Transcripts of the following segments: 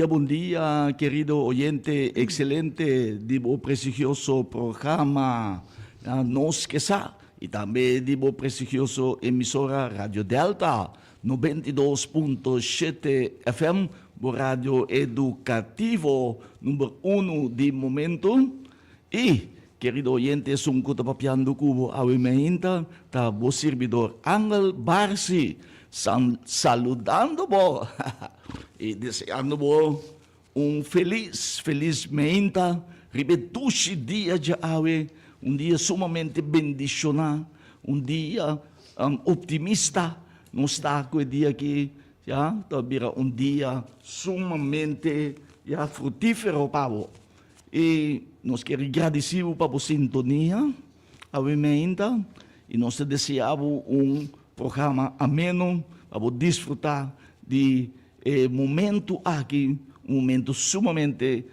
dia, bon dia, kerido oyente excelente di bo prestigioso programa Nos Ke Sa y tambe di bo prestigioso emisora Radio Delta 92.7 FM, bo radio educativo number uno di momento. Y, kerido oyente, esun cu ta papiando cu bo awe meinta ta bo sirbidor Angel Barsi, san saludando bo y deseando bo un feliz, feliz meinta riba e dushi dia djawe, un dia sumamente bendiciona, un dia optimista. Nos ta cu e dia aki ya ta bira un dia sumamente ya frutifero pa bo. I nos kier gradisí bo pa bo sintonia awe meinta i nos ta deseá bo un programa ameno pa bo disfrutá di e momentu aki, un momentu sumamente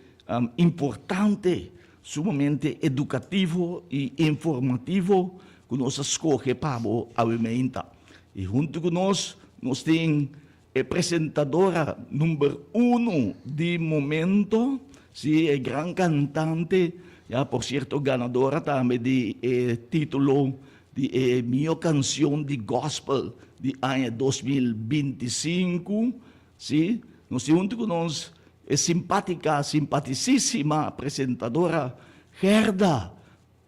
importante, sumamente edukativo i informativo ku nos a skohe pa bo awe meinta. I huntu ku nos, nos tin E presentadora number uno di momento, si e gran cantante, ya por cierto ganadora tambe di e titulo di e miho cancion di gospel di aña 2025, si, nos tin hunto cu nos e simpatica, simpaticissima presentadora Gerda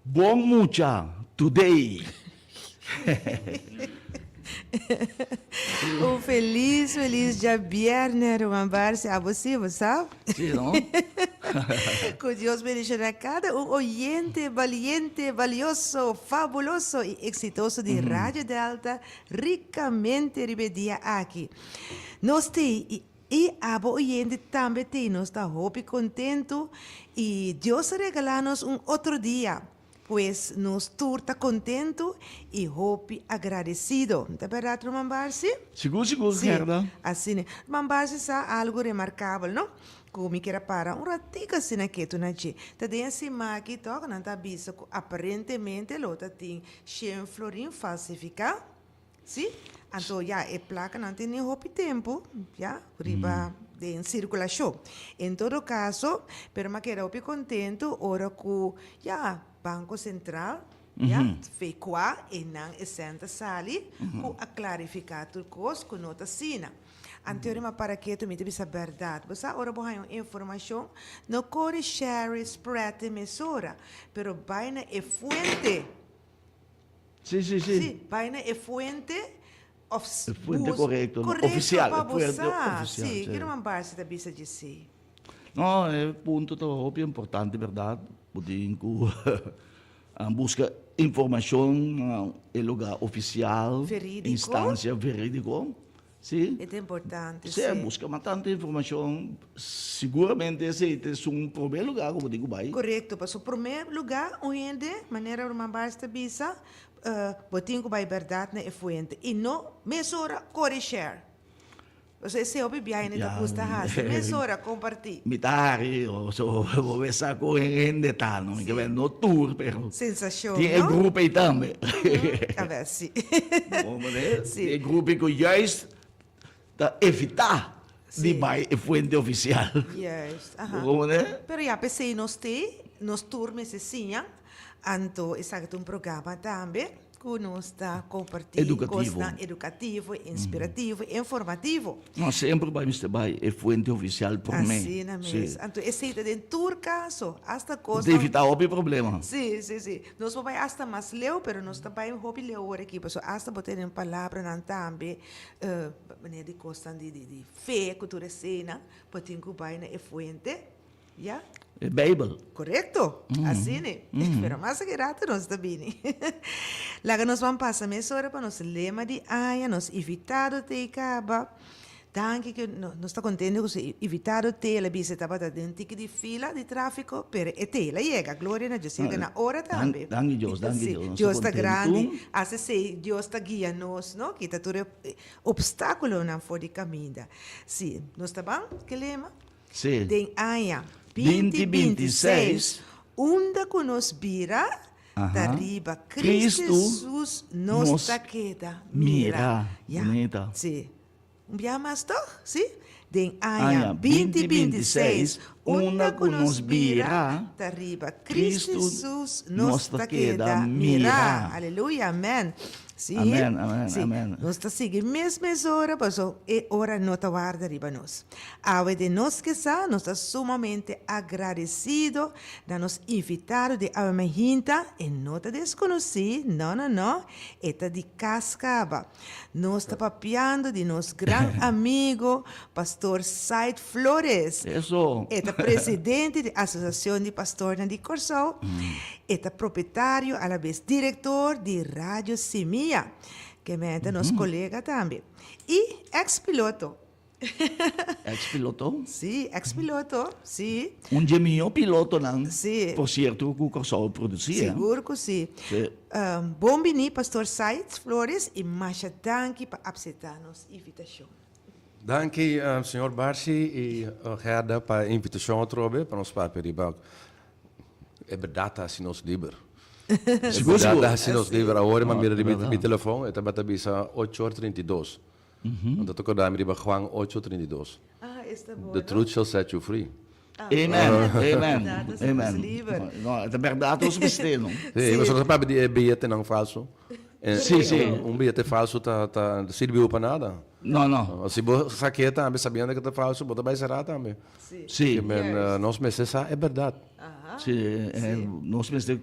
Bon mucha today. Un felis felis djabièrnè ruman Barsi abo si bo sa. Si no. Ku Dios bendishoná kada un oyente baliente, balioso, fabuloso i eksitoso di Radio Delta rikamente riba e dia aki. Nos t'ei i I abo oyente tambe tin. Nos ta hopi kontentu i Dios a regalá nos un otro dia. Pues nos tur ta kontentu i hopi agradesido. Ta bèrdat, ruman Barsi? Sigur, sigur, Gerda. Sí, asina. Ruman Barsi sa algu remarkabel, no? Ku mi kier a para un ratico asina ketu na dje. Ta den e siman aki tòg nan ta bisa ku aparentemente lo ta tin shen florin falsifiká. Sí, anto ya e plakanan tene hopi tempu ya riba den sirkulashon. En todo kaso, pero mi a keda hopi kontentu ora ku ya Banko Sentral ya fekua e nan e sèn ta sali ku a klarifiká tur kos ku no ta asina. Anto ora mi a para ketu mi ta bisa bèrdat. Bo sa ora bo haña un informashon no kore share e spread e mesora, pero bai na e fuente. Sí, sí, sí. Sí, bai na e fuente of E fuente bus korekto, no? korekto Ofisial, pa e bo fuente sa. ofisial, Sí, sí. kiko nan Barsi ta bisa dje sí? No, e punto ta hopi importante berdad. Bo tin ku buska informashon na e lugar ofisial, Verídiko. instansia verídiko. Sí. E ta importante, Sí, sí. buska mas tantu informashon. Siguramente esei ta esun promé lugá ku bo tin ku bai. Korekto, pasobra promé lugá un hende, manera ruman Bars ta bisa, bo tin ku bai bèrdat na e fuente i no mesora kore share. Pasobra esei hopi biaha hende ta gusta hasi, mesora kompartí. Mi ta hari, so bo be sa ku hende ta, no? Sí. No tur, pero Sensashon, tin e no? grupo ei tambe. A ver, sí. Bo mane? Sí. Tin e grupo ku juist ta evitá di Sí. bai e fuente ofisial. Juist, aha. Bo mane? Pero ya p'esei nos t'ei, nos tur mester siña, anto esaki ta un programa tambe. Ku nos ta kompartí kosnan edukativo, inspirativo i informativo. No semper bai mester bai e fuente ofisial promé. Asina mes. Anto esei ta den tur kaso, asta kosnan. Ta evitá hopi problema. Sí, sí, sí. Nos por bai asta mas leu, pero nos ta bai hopi leu ora aki, pasobra asta bo tene palabranan tambe, manera di kosnan di fe ku tur eseinan, bo tin ku bai na e fuente. Ya. E Bijbel. Korekto. Asina. Pero mas aki rato nos ta bini. Laga nos ban pasa mesora pa nos lema di aña. Nos invitado t'ei kaba. Danki ku nos ta kontento ku su invitado t'ei. El a bisa e tabata den un tiki di fila di trafiko, pero e t'ei. El a yega. Gloria na Dios. Yega na ora tambe. Danki Dios, danki Dios. Nos ta Dios ta kontento. grandi. Hasta esei Dios ta guia nos, no? Kita tur e opstakulonan for di kaminda. Si. Nos ta ban ku e lema? Sí. Den aña 2026, unda ku nos bira, ta riba Cristo Jesus nos ta keda mira. Mira. Ya. Bunita. Sí. Un biaha mas tog? Sí. Den aña 2026, unda ku nos bira, ta riba Kristu Hesus nos ta keda mira. Aleluya, amen. Sí, Amen, amen, sí. amen. Nos ta sigui mes mes ora, paso e ora no ta warda riba nos. Awe den nos ke sa, nos ta sumamente agradesido na nos invitado di awe mainta. E no ta deskonosí, no, no, no, e ta di kas kaba. Nos ta papiando di nos gran amigo Pastor Said Flores. Eso. E ta presidente di Asosiacion di Pastornan di Corsou. E ta propietario a la bes director di Radio Simia. Ke men ta nos colega tambe. Y ex piloto. Ex piloto? Sí, ex piloto, sí. Un dje mihó pilotonan, Sí. por cierto, cu Curaçao a producí, eh. Sigur cu sí. Sí. Bon bini, Pastor Said Flores, y masha danki pa acepta nos invitacion. Danki, señor Barsi y Gerda pa e invitacion atrobe pa nos papia riba e berdad ta haci nos liber. E Sigur, berdad sigur. ta haci nos liber. Awor mi a mira riba Verdad. mi telefon, e tabata bisa ocho or 32. Anto ta korda mi riba Juan ocho trinta i dos. Ah, esta bon, The no? truth shall set you free. Amen, amen, Berdad ta amen. nos liber. No, ta berdad nos mester, no? Sí, pasobra nos a papia di e biyetenan falso. En Sí, sí. Un biyete falso ta ta sirbi bo pa nada. No, no. Si bo sak'é tambe sabiendo ku ta falso, bo ta bai será tambe. Sí. Sí. Ke men nos mester sa e berdad. Aha. Sí, nos mester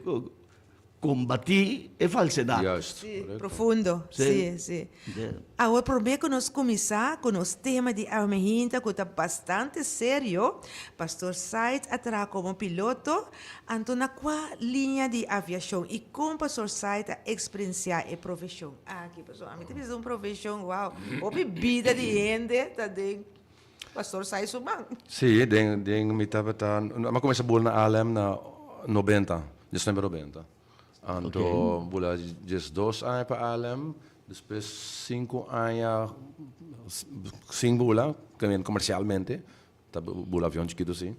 Kombatí e falsedat. Juist. Sí, Correcto. profundo. Sí. Sí, sí. Awor promé ku nos kuminsá ku nos tema di awe mehinta ku ta bastante serio, Pastor Said a traha komo piloto, anto na kua liña di aviashon i kon Pastor Said a eksperensiá e profeshon aki? Pasobra ami ta bisa un profeshon, wow, hopi bida di hende ta den Pastor Said su man. Sí, den den mi tabata, mi a kuminsá bula na ALM na nobenta, diesnuebe nobenta. Anto bula diesdos aña pa ALM, despues sinku aña sin bula, komersialmente, ta bula avion chikitu si.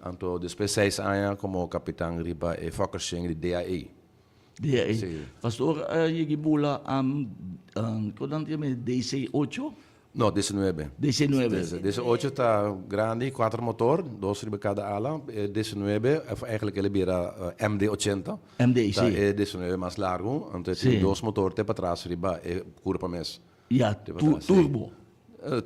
Anto despues seis aña komo kapitan riba e Fokker shen di DAE. DAE. Sí. Pastor a yegi bula, kon nan ta yama e DC ocho? No, 19. 19. 18 ta grandi, cuatro motor, dos riba cada ala. E 19, of eigenlijk el a bira MD 80. MD, Ta si. e 19 mas largo, anto e Si. tin dos motor te patras riba e curpa mes. Ya, Te tu, patras, si. turbo.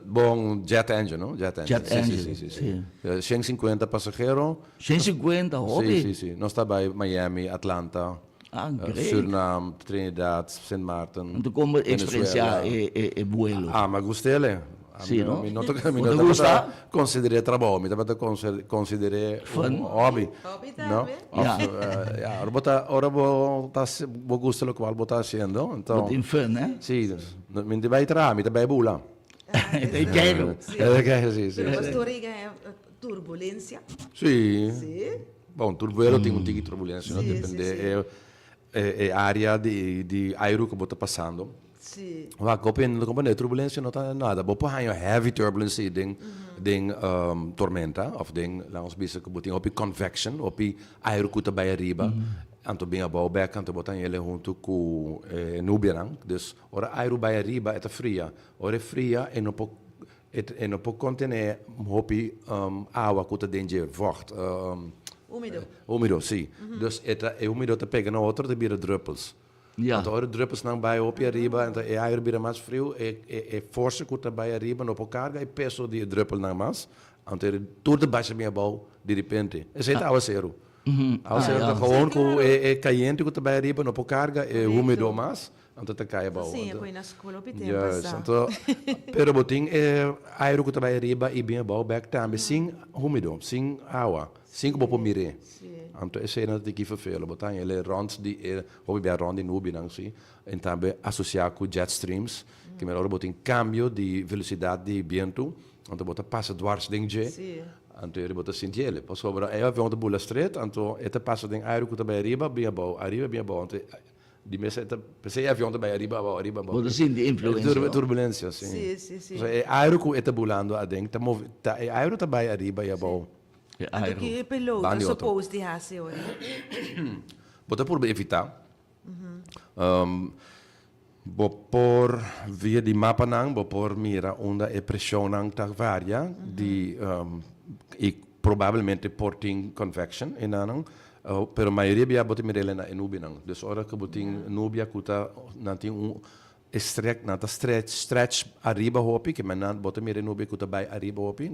Bon, jet engine, no? Jet engine. Jet Si, si, engine, si, si, si. si. 150 pasahero. 150, hopi. Si, si, si. Nos ta bai Miami, Atlanta. Ah, great. Surinam, Trinidad, Sint Maarten, Anto como experiencia Venezuela. e, e, e vuelo? Ah, ma gustele. Sí, no? Mi no ta, mi Bo no ta gusta? tabata consideré trabou, mi tabata consideré Fun. un hobby. Hobby No? tambe. Of, Ja. ja, ora bo ta, ora bo ta, bo gusta locual bo ta haciendo, anto. Bo tin fun, eh? Sí, mi ta bay traha, mi ta bay bula. Ta e keiro. Sí. Ta e keiro, sí, sí. Pero pastor, e turbulencia. Sí. Sí. Bon, tur vuelo tin un tiki turbulencia, no? Sí, sí, Depende sí. e e e area di di airu ku bo ta pasando. Sí. Wak, hopi hende no ta komprende, turbulencia no ta nada. Bo por haña heavy turbulence sí den den tormenta of den, laga nos bisa ku bo tin hopi convection, hopi airu ku ta bai ariba, anto bin abou bek, anto bo ta haña el huntu ku e nubianan. Dus, ora airu bai ariba e ta fria. Ora e fria e no por E no por kontené hopi awa ku ta den dje vògt. Húmedo. Húmedo, sí. Dus e ta, e húmedo ta pega na otro, ta bira druppels. Ja. Anto ora e druppelsnan bai hopi ariba, anto e aire bira mas friu, e e forsa ku ta bai ariba no por karga e peso di e druppelnan mas, anto e tur ta basha bin abou diripente. Esei ta awaseru. Awaseru ta gewoon ku e e kayente ku ta bai ariba no por karga e húmedo mas, Anto ta kai abou. Siña ku e na skol hopi tempu Juist, pasá. anto, pero bo tin e airu ku ta bai ariba i bin abou bèk tambe sin humido, sin awa, sin ku bo por mir'é. Anto esei nan ta tiki fervelo. Bo ta haña el rònt di e, hopi bia rònt di nubinan si, en tambe asosiá ku jet streams, ke mira ora bo tin kambio di velosidat di bientu, anto bo ta pasa dwars den dje, anto bo ta sinti el. Pasobra e avion ta bula stret, anto e ta pasa den airu ku ta bai ariba, bin abou, ariba, bin abou, anto Di mesa e ta, p'esei e avion ta bai ariba abou, ariba abou. Bo ta sinti influencia, no? Turbulencia, si. Si, si, si. Pasobra e airu ku e ta bulando aden ta move, ta e airu ta bai ariba i abou. E Anto airu. ki e piloto Ban di otro. suppose di hasi ora? Bo ta purba evitá. Bo por via di mapanan bo por mira unda e preshonnan ta varia di i probablemente por tin convection enanan, pero mayoria bia bo ta mira el na e nubianan. Dus ora ku bo tin nubia ku ta nan tin un strek nan ta stretch stretch ariba hopi ke men nan bo ta mira e nubia ku ta bai ariba hopi,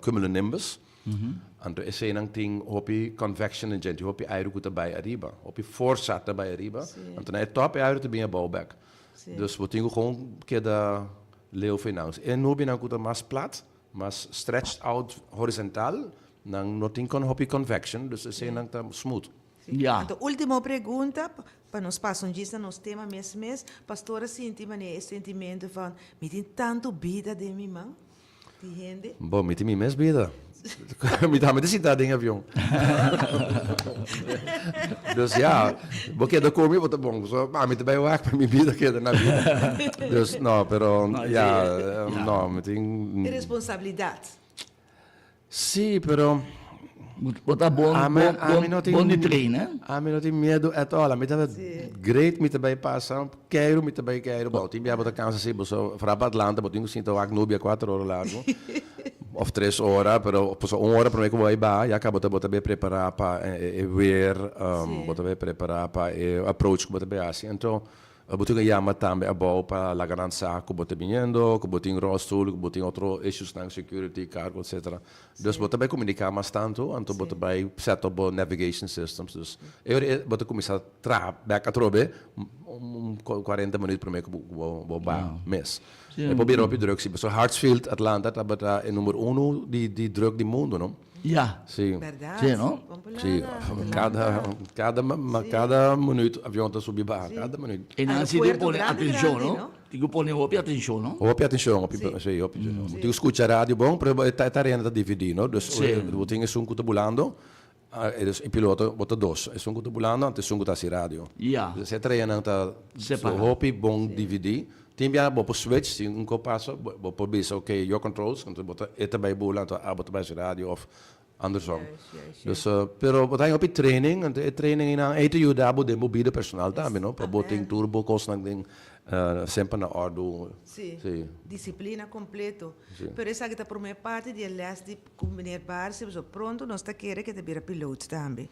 cumulonimbus. Anto eseinan tin hopi convection den djenti, hopi airu ku ta bai ariba, hopi forsa ta bai ariba. Anto na e top e airu ta bin abou bek. Dus bo tin ku gewoon keda leu for nan. E nubianan ku ta mas plat, mas stretched out horizontal, nan no tin kon hopi convection, dus eseinan ta smooth. Ya. Anto ultimo pregunta, pa nos pasa un djis na nos tema mes mes, Pastor a sinti manera e sentimento van mi tin tantu bida den mi man? Di hende. Bo, mi tin mi mes bida. Mi tambe ta sinta den avion. Dus ya, bo keda ku mi, bo ta bon. So, ami ta bai wak pa mi bida keda na bida. Dus no, pero ya, no, mi tin. E responsabilidat. Sí, pero. Bo ta bon, Ami, ami no tin, bon di train, eh? Ami no tin miedu at all. Ami ta great, mi ta bai pasa keiru, mi ta bai keiru. Bon, tin bia bo ta cansa si, bo so fra pa Atlanta, bo tin cu sinta wak nubia cuater ora largo, of tres ora, pero pasobra un ora prome cu bo bai baha, ya caba bo ta bay prepara pa e weer, bo ta bay prepara pa e approach cu bo ta bay haci. Anto, Bo tin ku yama tambe abou pa laga nan sa ku bo ta biniendo, ku bo tin rolstoel, ku bo tin otro issuesnan, security, cargo, etcetera. Dus bo ta bai komuniká mas tantu, anto bo ta bai set up bo navigation systems. Dus e ora ei bo ta kuminsá traha bèk atrobe un kuarenta minuut promé ku bo bo ba mes. E por bira hopi druk si, pasobra Hartsfield, Atlanta tabata e number uno di druk di mundu, no? Ja. Sí. Berdad. Sí, no? Sí. Cada, cada, cada minuut avion ta subi baha, cada minuut. E nan sí tin pone atencion, no? Tin cu pone hopi atencion, no? Hopi atencion, hopi, sí, hopi. Tin cu scucha radio bon, pero e tarea ta dividi, no? Dus bo tin esun cu ta bulando, e piloto, bo ta dos, esun cu ta bulando anto esun cu ta haci radio. Ja. Dus e tareanan ta hopi bon dividi. Tin bia bo por switch, si un ko pasa, bo por bisa ok, your controls, anto bo ta e ta bai bula, anto abo ta bai haci radio of andersom. Dus, pero bo ta haña hopi training, anto e training einan ei ta yuda bo den bo bida personal tambe, no? Pa bo tin tur bo kosnan den semper na ordu. Sí, disiplina kompleto. Pero esaki ta promé parti di e lès di ku meneer Barsi, pasobra pronto nos ta kere ku e ta bira piloot tambe.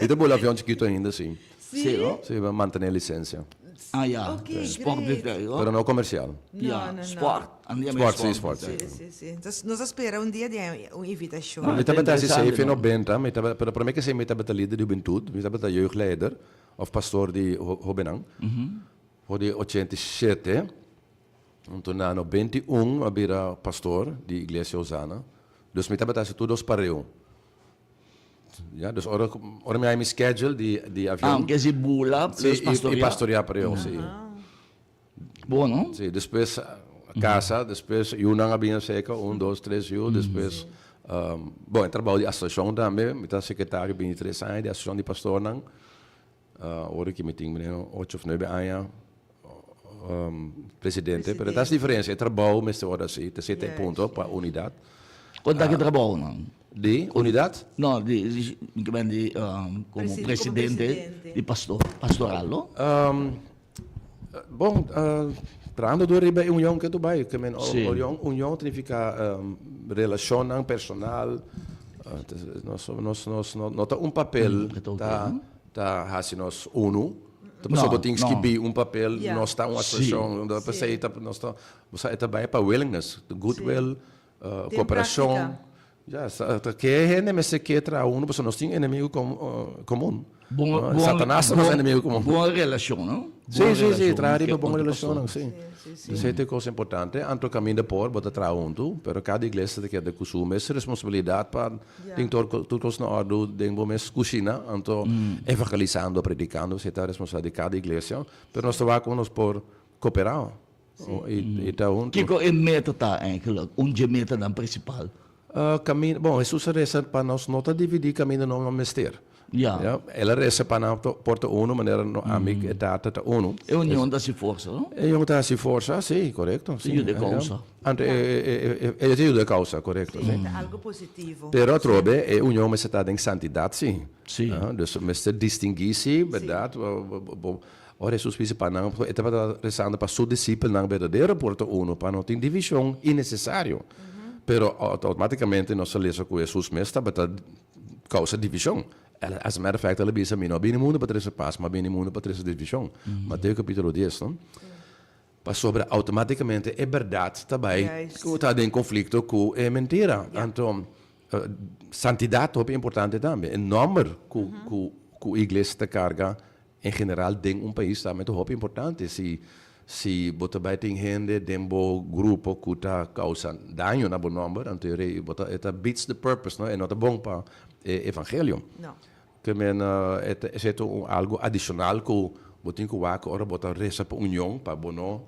Mi ta bula avion chikito ainda, sí. Sí? Sí, pa mantené lisensia. Ah ya, Ok, sport great. vliegtuig hoor. Pero no comercial. No, Ya, no, no. sport. Andi yama Sport, sí, sport, Sí, sí. sí, sí. Entonces nos a spera un dia di un invitacion. Ah, Mi tabata hasi interesante, seif en no? nobenta, mi tabata, pero prome kese mi tabata lider di hubentud, mi tabata jeugdleider of pastor di hobennan for di 87, anto na 91 mi a bira pastor di Iglesia Hosana. Dus mi tabata hasi tur dos pareu. Ja, dus ora, ora mi hay mi schedule di, di avion. Ah, ke si bula plus sí, pastorea. I pastorea pareu, sí. Bon, no? Sí, despues casa, despues yunan a bini acerca, un, dos, tres yu, despues, bon, e trabou di asociacion tambe, mi ta secretario bini tres aña di asociacion di pastornan, ora ki mi tin mene ocho of nuebe aña presidente, pero ta diferencia, e trabou mester worde haci, ta sete e punto pa unidad. Con ta ki trabounan? Di unidad? No, di, mi ke men di como presidente di pastor, pastoral no? Bon, trahando dor riba e union ke tu bai, ke men union, union ta nifica relacionnan personal, nos, nos, nos no ta un papel ta ta haci nos uno, ta pasobra bo tin skibi un papel, nos ta un asociacion, p'esei ta nos ta, bo sa e ta bai pa willingness, goodwill, Cooperacion. Ya, ta ke hende mester ke traha hunto pasobra nos tin enemigo comun. Satanas ta nos enemigo comun. Bon relacion, no? Si, si, si, traha riba bon relacionnan, si. Esei ta e cos importante. Anto caminda por bo ta traha hunto, pero cada iglesia ta keda cu su mes responsabilidad pa tin tur cos na ordo den bo mes cushina. Anto evangelisando, predicando, esei ta responsabilidad di cada iglesia. Pero nos ta wak como nos por coopera. I ta huntu. Kiko e meta ta eigenlijk? Un dje metanan principal? Kaminda, bon, Hesus a resa pa nos no ta dividí kaminda no mester. Ya. Ya, el a resa pa nan por ta unu manera no ami ku e Tata ta unu. E union ta hasi forsa, no? E union ta hasi forsa, si, korekto. Ta yuda e kousa. Anto e ta yuda e kousa, korekto, si. Si, ta algu positivo. Pero atrobe e union mester ta den santidat, si. Si. Dus mester distinguí, si, bèrdat. Ora Hesus bisa pa nan, e tabata resando pa su disipelnan berdadero por ta uno, pa no tin divishon innesesario. Pero outomátikamente nos ta lesa ku Hesus mes tabata kousa divishon. As a matter of fact, el a bisa, Mi no a bini mundu pa trese pas, ma a bini mundu pa trese divishon. Mateo kapítulo dies, no? Pasobra outomátikamente e bèrdat ta bai ku ta den konflikto ku e mentira. Anto, santidat ta hopi importante tambe. E nòmber ku ku ku iglesia ta karga en general den un pais tambe ta hopi importante. Si si bo ta bai tin hende den bo grupo ku ta kousa daño na bo nòmber, anto e rei bo ta e ta beats the purpose, no? E no ta bon pa e evangelio. Ke men e ta esei ta un algu adishonal ku bo tin ku wak ora bo ta resa pa union pa bo no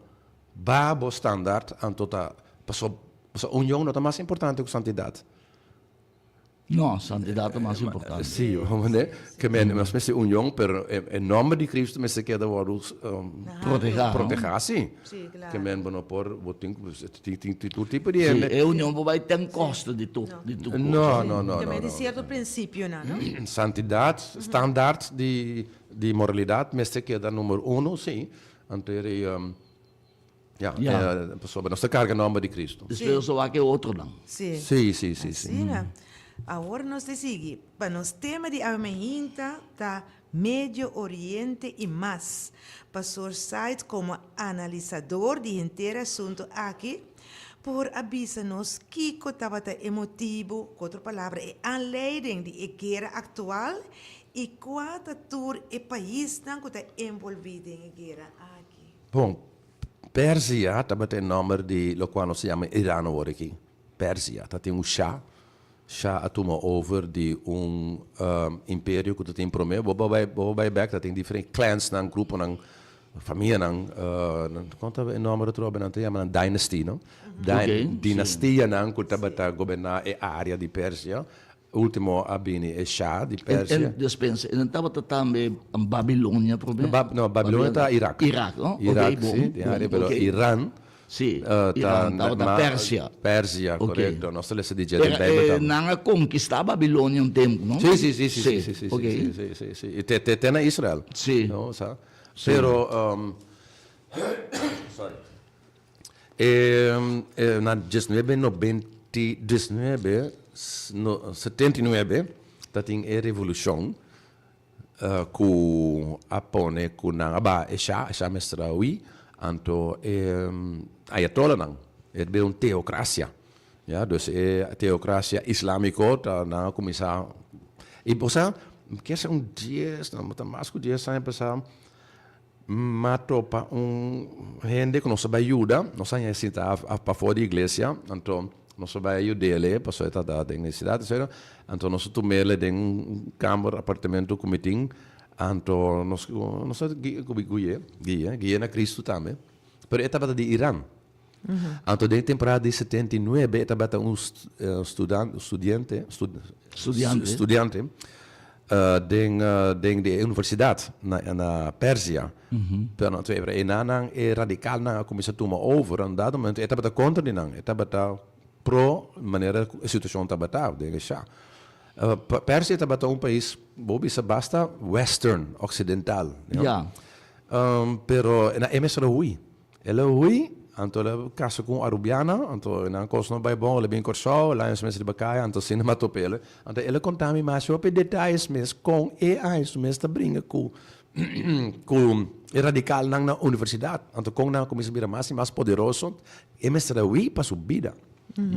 baha bo standaard anto ta paso paso union no ta mas importante ku santidat. No, santidat ta mas importante. Si, bo ke men nos mester union pero e nomber di Cristo mester keda wòrdu Protehá, no? protehá si. Sí, claro. Ke men bo no por bo tin ku tin tin tur tipo di hende. Sí, e union por bai ten kosto di tur di tur No, cosa. no, no, Tambe no, di no. cierto principionan, no? Santidad, standaard di di moralidad mester keda numero uno, sí. Anto e ya, Ya. pasobra nos ta carga nomber di Cristo. Despues nos ta wak e otronan. Sí. Sí, sí, sí, sí. Asina. Awor nos ta sigui. Pa nos tema di awe mainta ta Medio Oriente i mas. Pastor Said komo analisador di henter asuntu aki por a bisa nos kiko tabata e motibu, ku otro palabra e aanleiding di e guera aktual i kua ta tur e paisnan ku ta envolví den e guera aki. Bon, Persia tabata e nòmber di lokual nos ta yama Iran awor aki. Persia ta tin un shah Shah a tuma over di un imperio ku ta tin promé. Bo por bai, bo por bai bèk, ta tin diferente clansnan, gruponan, famianan, kon ta e nòmber atrobe? Nan ta yama nan dynasty, no? Dinastianan ku tabata goberná e área di Persia. Último a bini e Shah di Persia. En despensa, e nan tabata tambe Babilonia promé? No, Babilonia ta Irak. Irak, no? Irak, si, den área, pero Iran. Sí, Iran tabata Persia. Persia, korekto. Nos ta lesa di dje den Bijbel tambe. Nan a konkistá Babilonia un tempu, no? Sí, sí, sí, sí, sí, sí, sí, sí, sí, sí. I te, te, te na Israel. Sí. No, sa. Pero, sorry. E, e, na diesnuebe nobenti, diesnuebe, no, setenta i nuebe, ta tin e revolushon. Ku a pone ku nan a baha e sha, e sha mester a hui, anto e ayatolanan, e ta bira un teokrasia, ya, dus e teokrasia islamiko ta nan a kuminsá, i bo sa, kese un dies, no ta mas ku dies aña pasá, M'a topa un hende ku nos a bai yuda. Nos a haña sinta pafó di iglesia, anto nos a bai yud'é pasobra e tabata den nesesidat etcetera. Anto nos a tum'é den un kamber, apartamento ku mi tin. Anto nos nos a gui'é, gui'é, gui'é na Cristo tambe. Pero e tabata di Iran. Anto den temporada di 79 e tabata un studiante, studiante den den di e universidat na na Persia. Pero anto e nan e radikalnan a kuminsá tuma over, un dado momento e tabata kontra di nan, e tabata pro manera ku e situashon tabata den e sha. Persia tabata un pais, bo bisa basta western, oksidental. Pero e mester a hui. El a hui, anto el a casa cu un Arubiana, anto nan cos no bay bon, el a bin Corsou, el a haña su mes riba caya, anto asina m'a topa el. Anto el a conta mi masha hopi detayes mes con e a haña su mes ta bringa cu cu e radicalnan na universidad, anto con nan a cuminsa bira mas y mas poderoso, e mester a hui pa su bida.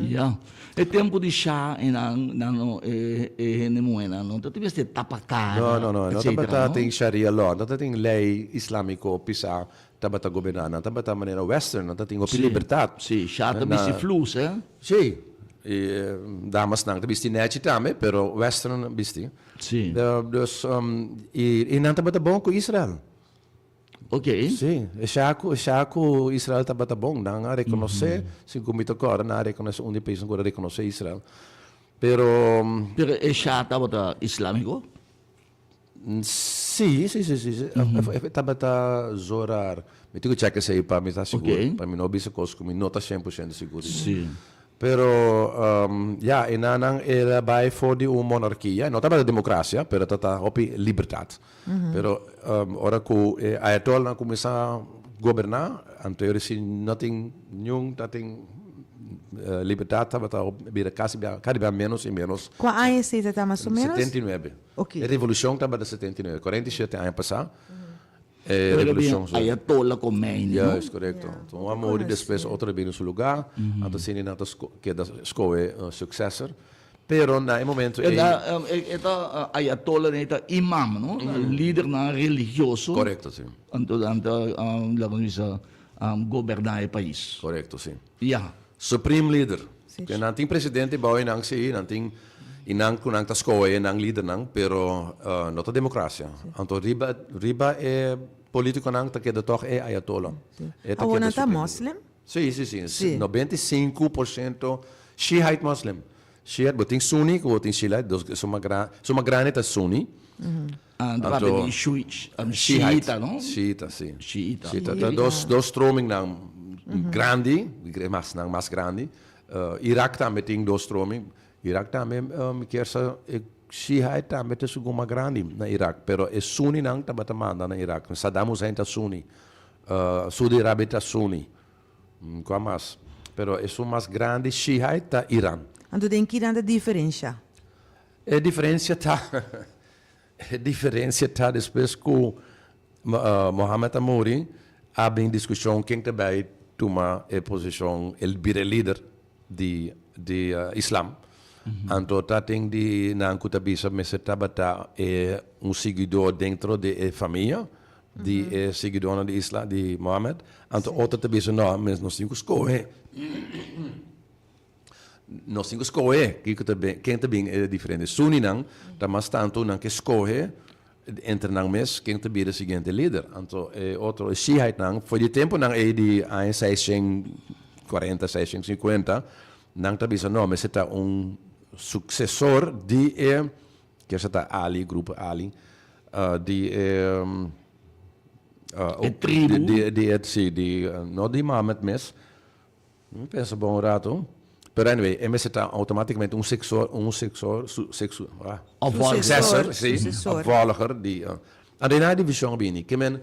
Ya. E tempu di Shah e nan nan no e e hende muhénan no ta mester tapa cara, No, no, no, no etcetera, tabata no? tin Sharia law, no tabatin ley islamico pisa Tabata goberná, nan tabata manera western, nan tatin hopi libertat. Sí, sha ta bisti flus, eh? Sí, i damasnan ta bisti nèchi tambe, pero western bisti. Sí. Dus, i nan tabata bon ku Israel. Oké. Sí, e sha ku, e sha ku Israel tabata bon, nan a rekonosé, segun mi ta kòrda, nan a rekonosé, un di e paisnan ku a rekonosé Israel. Pero. Pero e sha tabata islámiko? Sí, sí, sí, sí, sí. E tabata zorar. Mi tin ku chèk esei pa mi ta sigur. Pa mi no bisa kos ku mi no ta shen por shento sigur di. Sí. Pero ya, e nan el a bai for di un monarkia, no tabata democracia, pero tabata hopi libertad. Pero ora cu e ayatollah cuminsa goberna, anto e reci no tin niun tatin libertad, tabata bira casi cada bia menos y menos. Cua aña esey ta ta mas o menos? 79. Oké. E revolucion tabata 79, 47 aña pasa. E Pero revolucion bin Ayatollah Khomeini, no? Juist, correcto. Ja, Un a muri, despues otro a bini su lugar, anto asina nan ta keda scohe un successor. Pero na e momento E ei. ta, e ta Ayatollah e ta imam, no? Lidernan religioso. Correcto, si. Anto nan ta, laga nos bisa, goberna e pais. Correcto, si. Ya. Supreme leader. Si. Ke nan tin presidente bao e nan si, nan tin y nan cu nan ta scohe nan lidernan, pero no ta democracia. Anto riba riba e politiconan ta keda toch e ayatollah. E ta Awor keda nan ta supreme leader. moslim? Si, si, si. Si. 95% Shiite moslim. Shiite, bo tin Sunni cu bo tin Shiite, dos suma gran suma grandi ta Sunni. Anto papia di Shiita, no? Shiita, si. Shiita. Shiita. Ta dos, dos stromingnan grandi, mas nan mas grandi. Irak tambe tin dos stroming. Irak tambe mi kier sa e Shiite tambe ta segun mas grandi na Irak, pero e Sunninan tabata manda na Irak. Saddam Hussein ta Sunni, Saudi Arabia ta Sunni. Kua mas? Pero esun mas grandi Shiite ta Iran. Anto den ki nan ta diferensha? E diferencia ta e diferencia ta despues cu Mohammed a muri a bin discusion ken ta bay tuma e posicion el bira e lider di di Islam. Anto ta tin di nan cu ta bisa mester tabata e un siguidor dentro di e famia di e siguidornan di Islam di Mohammed. Anto otro ta bisa no nos tin cu scohe. Nos tin ku skohe kiko ta bin, ken ta bin e diferente. Sunninan ta mas tantu nan ke skohe entre nan mes ken ta bira e siguiente lider. Anto e otro, e shiitenan, for di tempunan ei di aña 640, 650, nan ta bisa no, mester ta un suksesor di e, kier ta Ali, grupo Ali, di e E tribu. Di, di e, si, di, no di Mohammed mes. Mi pensa bon un rato. Pero anyway, e mester ta automaticamente un sexor, un sexor, su, sexu, ah. Opvolger. Successor, si, Sucesor. opvolger di, uh. Anto e na division a bini, ke men,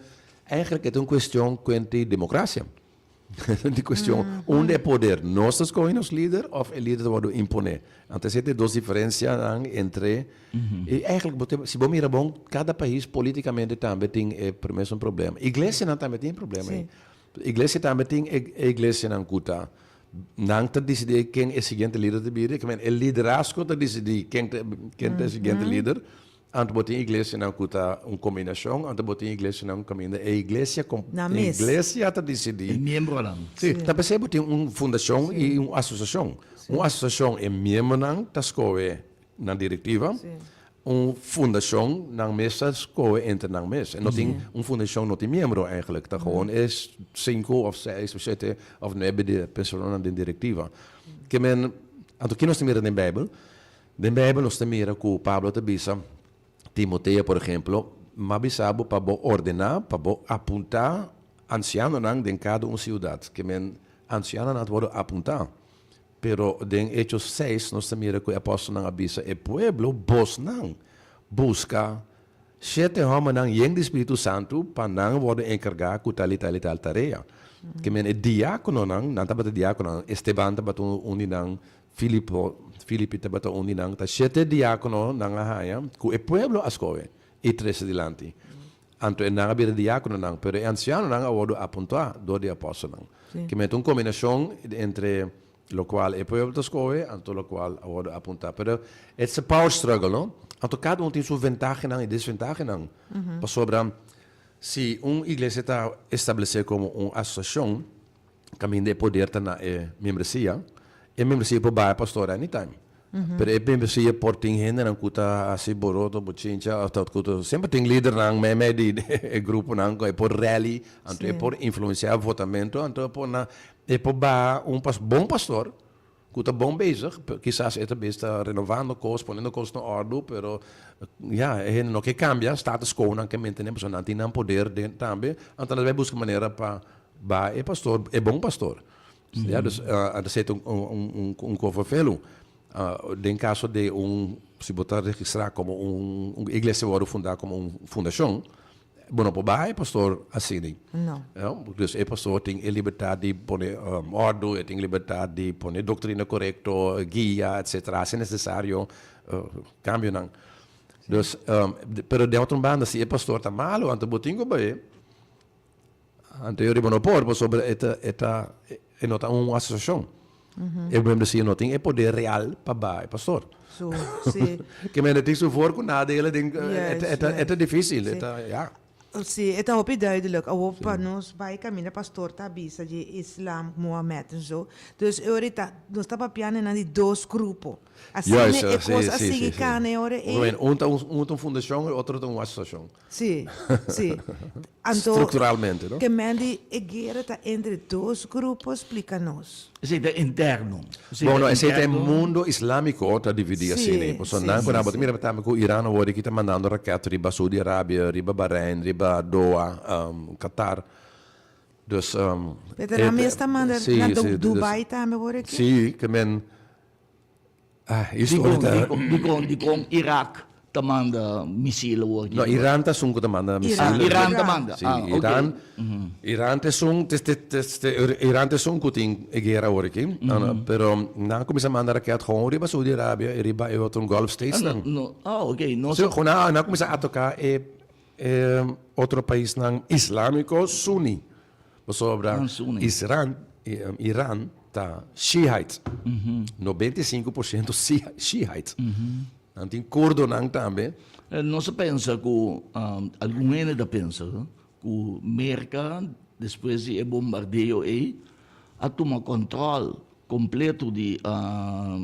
eigenlijk e ta un cuestion cuenti democracia. Di cuestion, unda e poder? Nos ta scoge nos lider of e lider ta wordo impone? Anto esei ta e dos diferencianan entre, y eigenlijk bo ta, si bo mira bon, cada pais politicamente tambe tin e mesun problema. Iglesianan tambe tin e problema ei. Iglesia tambe tin e iglesianan ku ta nan ta disidí ken e siguiente lider ta bira, ke men e liderazgo ta disidí ken ta ken ta e siguiente lider. Anto bo tin iglesianan ku ta un kombinashon, anto bo tin iglesianan kaminda e iglesia kom Nan e mes. iglesia ta disidí. E miembronan. Sí, ta p'esei bo tin un fundashon i un asosiashon. Un asosiashon e miembronan ta skohe nan direktiva. Un fundashon nan mes ta skohe entre nan mes. E no tin, un fundashon no tin miembro eigenlijk. Ta gewoon e sinku of seis of shete of nuebe di personanan den direktiva. Ke men, anto ki nos ta mira den Bijbel? Den Bijbel nos ta mira ku Pablo ta bisa Timoteo por ehemplo, M'a bisa bo pa bo ordená, pa bo apuntá ansianonan den kada un siudat. Ke men, ansianonan ta wòrdu apuntá. Pero den Hechos seis nos ta mira ku e apòstelnan a bisa e pueblo, Bosnan buska shete hòmbernan yen di Spiritu Santu pa nan wòrdu enkargá ku tal i tal i tal tarea. Ke men e diákononan, nan tabata diákononan, Esteban tabata un di nan, Filipo, Filipi tabata un di nan, ta shete diákono nan a haña ku e pueblo a skohe i trese dilanti. Anto e nan a bira diákononan, pero e ansianonan a wòrdu apuntá dor di e apòstelnan. Ke mete un kombinashon entre lokual e pueblo ta skohe anto lokual a wòrdu apuntá. Pero it's a power struggle, no? Anto kada un tin su ventahenan i desventahenan. Pasobra si un iglesia ta establesé komo un asosiashon, Caminda e poder ta na e membresia, e membresia por bai pastor anytime. Pero e membresia por tin hendenan cu ta haci boroto, bochincha, of ta cu ta semper tin lidernan mei mei di e gruponan cu e por rally, anto e por influencia votamento, anto e por na e por baha un pas bon pastor Cu ta bon bezig, kisas e ta bes ta renovando cos, poniendo cos na ordo, pero ya, e hende no ke cambia, status quo nan ke mantene, pasobra nan tin nan poder den tambe, anto nan ta bay busca manera pa baha e pastor, e bon pastor. Ja, dus uh, ta un, un, un, un kos vervelu. Den kaso di un, si bo ta registrá komo un, un iglesia wòrdu fundá komo un fundashon, bo no por baha e pastor asina. No. Ja, dus e pastor tin e libertat di pone òrdu, e tin libertat di pone doktrina korekto, guia, etsetera, si nesesario, kambionan. Dus, pero den otro banda, si e pastor ta malu, anto bo tin ku bai. Anto yo riba no por, pasobra e ta, e ta, e no ta un asosiashon. E membresia no tin e poder real pa baha e pastor. Su, si. Ke mende tin su voor ku nadelen den, e ta, e ta, e ta difisil, e ta, ya. Si, e ta hopi duidelijk. Awor pa nos bai kaminda pastor ta bisa di Islam, Mohamed en zo. Dus e ora ta, nos ta papiando nan di dos grupo. Asina e kos a sigui kana e ora ei. Un ta un, un ta un fundashon, e otro ta un asosiashon. Sí, sí. Anto, Structuralmente, no? Ke men di e guera ta entre dos grupo, splika nos. Esei ta interno. Esei Bueno, esei ta e mundo islámiko ta dividí Sí, asina. Pasobra sí, nan ku sí, nan bo ta sí. mira tambe ku Iran awor aki ta mandando raket riba Saudi Arabia, riba Bahrein, riba Doha, Qatar. Dus, Pero nan e mes ta manda sí, na sí, dus Dubai tambe awor aki? Sí, ke men. Ah, historia ta. Dikon, dikon, dikon Irak ta manda misil awor? No, Iran ta esun ku ta manda misil. Ah, Iran ta manda. Sí, Ah, ok. Iran, Iran ta esun, te, te, te, te, Iran ta esun ku tin e guera awor aki. No, no, pero nan a kuminsá manda raket gewoon riba Saudi Arabia i riba e otro Gulf States Ah, nan. no, ah, ok. No Sí, gewoon nan, nan a kuminsá ataká e, e otro paisnan islámiko sunni. Pasobra Ah, sunni. Isran, Iran ta Shiite. 95% Shiite. Nan tin kurdonan tambe. Nos a pensa ku, algun hende ta pensa ku Merka despues di e bombardeo ei a tuma kòntròl kompleto di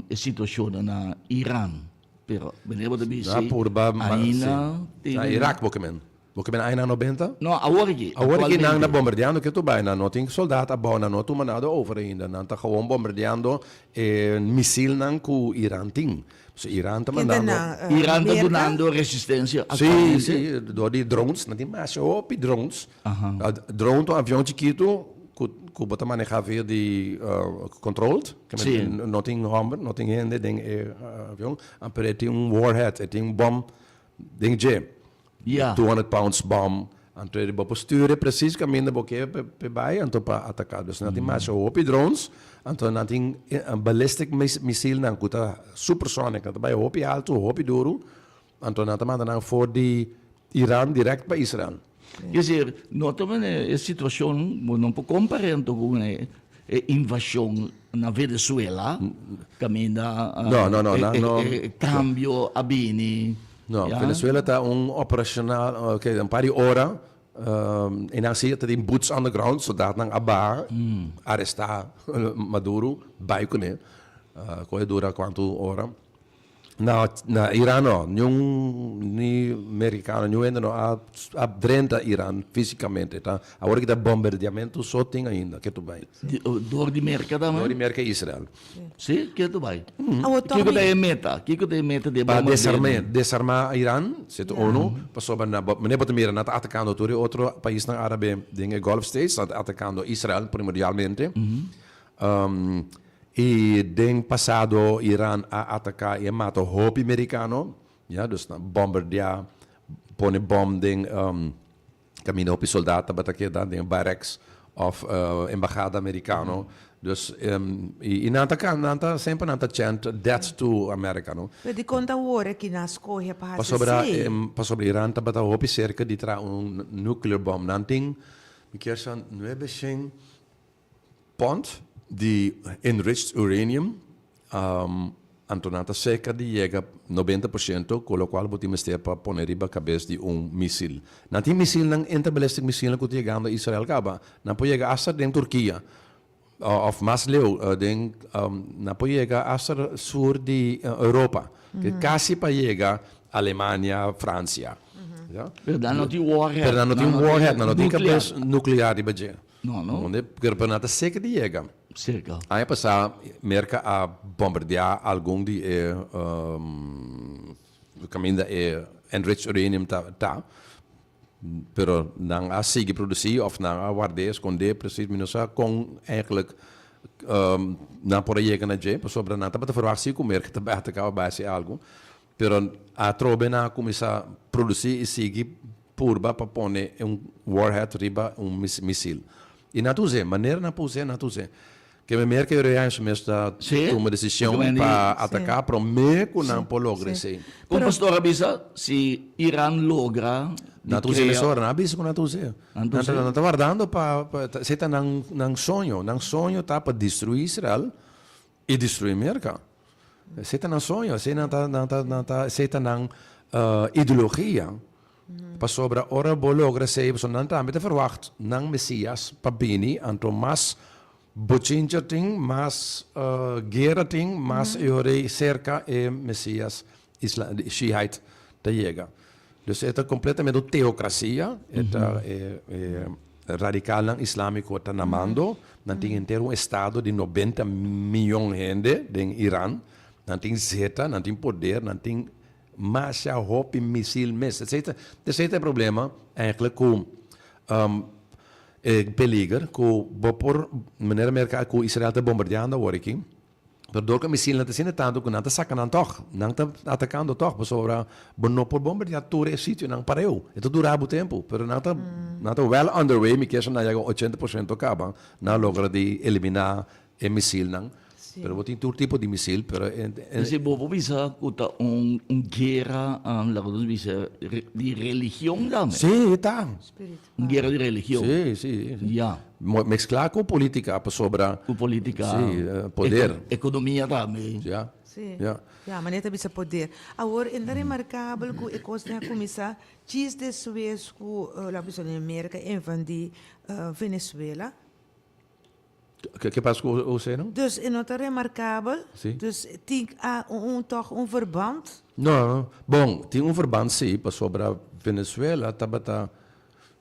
e situashonnan na Iran. Pero meneer bo ta bisa Na purba, ainda si. tin. Na Irak bo ke men. Bo ke men añanan nobenta? No, awor aki. Awor aki nan ta bombardeando ke tur bai. Nan no tin soldat abou, nan no a tuma nada over ainda. Nan ta gewoon bombardeando e misilnan ku Iran tin. So Iran ta Ken ta mandando. nan? Iran ta Merka? dunando resistencia Sí, actualmente? sí, dor di drones. Nan tin masha hopi drones. Drone ta un avion chikitu ku ku bo ta maneha via di controlled. Ke men no tin homber, no tin hende den e avion. Pero e tin un warhead, e tin un bom den dje. Ya. 200 pounds bom. Anto e bo por stuur e precies kaminda bo ke p'e bai anto pa ataka. Dus nan tin masha hopi drones, anto nan tin ballistic misilnan ku ta supersonic, nan ta bai hopi alto, hopi duru, anto nan ta manda nan for di Iran direct pa Israel. Ke ser, no ta mane e situashon, bo no por kompara anto ku e invashon na Venezuela, kaminda No, no, no, nan no. e kambio a bini. No, Ya. Venezuela ta un operacional, ok, un par di ora, e nan si ta tin boots on the ground, soldaatnan a baha, aresta Maduro, bai kuné, ku a dura kuantu ora. Na na Iran no, niun ni mericano, niun hende no a a drenta Iran fisicamente, ta awor ki ta bombardeamento so tin ainda, ke tur bai. Dor di Merca tambe? Dor di Merca i Israel. Sí, ke tur bai. Awor Kiko Tommy. ta e meta? Kiko ta e meta di e Pa bombardeo? desarmé, desarmá Iran, sete unu, pasobra na bo manera bo ta mira nan ta atakando tur e otro paisnan árabe den e Gulf States, nan ta atakando Israel primordialmente. I den pasado Iran a ataká i a mata hopi merikano, ya, dus nan bombardeá, pone bòm den kaminda hopi soldat tabata keda, den barracks òf embahada merikano. Dus i nan ta nan ta semper nan ta chant death to America, no. Pero dikon ta wor aki nan skohe pa hasi Pasobra esei? pasobra Iran tabata hopi serka di traha un nuclear bomb. Nan tin, mi kier sa, nuebe shen Pond di enriched uranium anto nan ta serka di yega 90% ku lokual bo tin mester pa pone riba kabes di un misil. Nan tin misilnan interballistic misilnan ku ta yegando Israel kaba. Nan por yega asta den Turkia òf mas leu den nan por yega asta sur di Europa. Kasi pa yega Alemania, Fransia. Pero nan no tin warhead. Pero nan no tin warhead, nan no tin kabes nuklear riba dje. No, no. Donde pero nan ta serka di yega. Serka. Aña pasá Merka a bombardeá algun di e kaminda e enriched uranium ta ta, pero nan a sigui produsí òf nan a ward'é, skond'é presis, mi no sa kon eigenlijk. Nan por a yega na dje, pasobra nan tabata verwagt si ku Merka ta bai ataká òf bai hasi algu. Pero atrobe nan a kuminsá produsí i sigui purba pa pone un warhead riba un misil. I nan ta us'é, manera nan por us'é, nan ta us'é. Ke men Merka i Real su mes ta tuma desishon pa ataká promé ku nan por logra esei. Kon pastor a bisa si Iran logra di Nan ta us'é krea. mesora, nan a bisa ku nan ta us'é. Nan ta us'é. Nan ta wardando pa, esei ta nan nan soño. Nan soño ta pa destruí Israel i destruí Merka. Esei ta nan soño, esei nan ta nan ta nan ta esei ta nan ideologia. Pasobra ora bo logra esei, pasobra nan tambe ta verwagt nan Mesias pa bini, anto mas Bochincha tin, mas guera tin, mas e ora serka e Mesias Shiite ta yega. Dus e ta completamente un teocracia, e ta e radicalnan islamico ta na mando, nan tin henter un estado di 90 miyon hende den Iran, nan tin zeta, nan tin poder, nan tin masha hopi misil mes. Esey ta esey ta e problema eigenlijk cu E peliger ku bo por manera Merka ku Israel ta bombardeando awor aki, pero dor ku e misilnan ta asina tantu ku nan ta saka nan tòg, nan ta atakando tòg pasobra bo no por bombardea tur e sitionan pareu, e ta dura bo tempu, pero nan ta nan ta well underway, mi kier sa nan yaga 80% kaba, nan a logra di eliminá e misilnan, pero bo tin tur tipo di misil, pero e. Entonces bo por bisa cu ta un guera, laga nos bisa, di religion tambe? Sí, ta. Un guera di religion. Sí, sí. Ya. Mezcla cu politica, pasobra. Cu politica. Sí, poder. Economia tambe. Ya. Sí. Ya. Ya, manera ta bisa poder. Awor, e ta remarcabel cu e cosnan a cuminsa djis despues cu, laga bisa, Merca invadi Venezuela. Ke pasa ku José no? Dus e no ta remarkabel? Sí. Dus tin a un tòg un verband? No, bon, tin un verband sí, pasobra Venezuela tabata,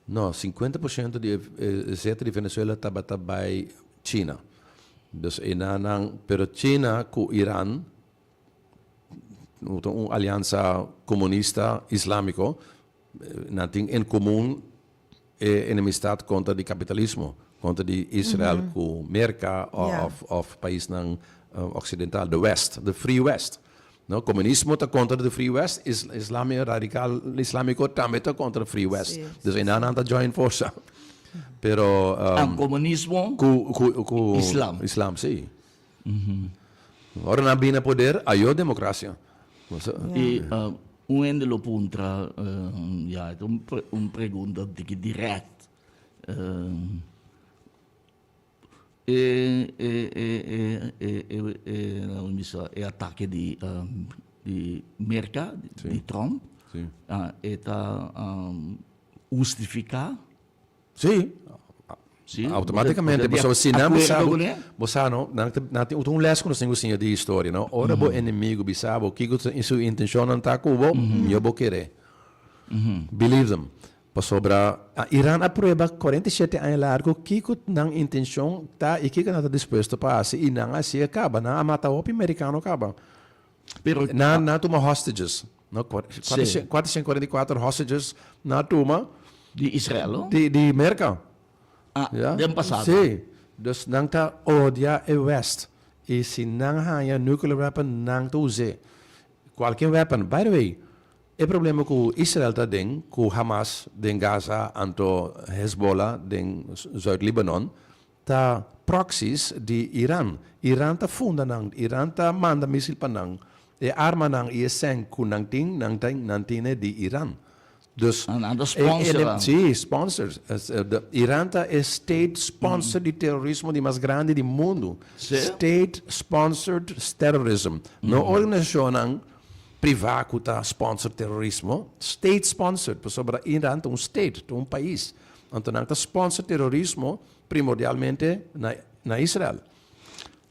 no, 50% di e zeta di Venezuela tabata bai China. Dus einan nan, pero China ku Iran, un aliansa komunista islámiko, nan tin en komun E enemistad kontra di kapitalismo, kontra di Israel ku Merka òf òf paisnan oksidental, de West, de Free West. No, komunismo ta kontra de Free West, islam radikal islámiko tambe ta kontra Free West. Dus einan nan ta join forsa. Pero Ah, komunismo ku ku ku Islam. Islam, si. Ora nan bini na poder, ayo demokrasia. I un hende lo puntra, ya, e ta un pregunta diki dirèkt, e e e e e e laga bisa e atake di di Merka, di Trump, e ta hustifiká? Sí. Sí. Automáticamente, pasobra si nan bisa bo, bo sa no, nan ta, nan tin un les ku nos tin ku siña di historia, no? Ora bo enemigo bisa bo kiko ta su intenshonnan ta ku bo, mihó bo kere. Believe them. Pasobra Iran a prueba 47 aña largu kiko nan intenshon ta i kiko nan ta dispuesto pa hasi i nan a hasié kaba. Nan a mata hopi merikano kaba. Pero Nan a tuma hostages. No, 444 hostages nan a tuma. Di Israel, no? Di, di Merka. Ah, Ja. den pasado. Sí. Dus nan ta odia e West. I si nan haña nuclear weapon, nan ta us'é. Kualke weapon. By the way, e problema ku Israel ta den, ku Hamas den Gaza anto Hezbollah den Zuid-Libanon, Ta proxies di Iran. Iran ta funda nan, Iran ta manda misil pa nan. E armanan i e sèn ku nan tin, nan ta nan tine di Iran. Dus Nan ta e sponsor nan. Sí, sponsors. Iran ta e state sponsor di terorismo di mas grandi di mundu. Sí. State sponsored terrorism. No organisashonnan privá ku ta sponsor terorismo, state sponsored, pasobra Iran ta un state, ta un pais. Anto nan ta sponsor terorismo primordialmente na na Israel.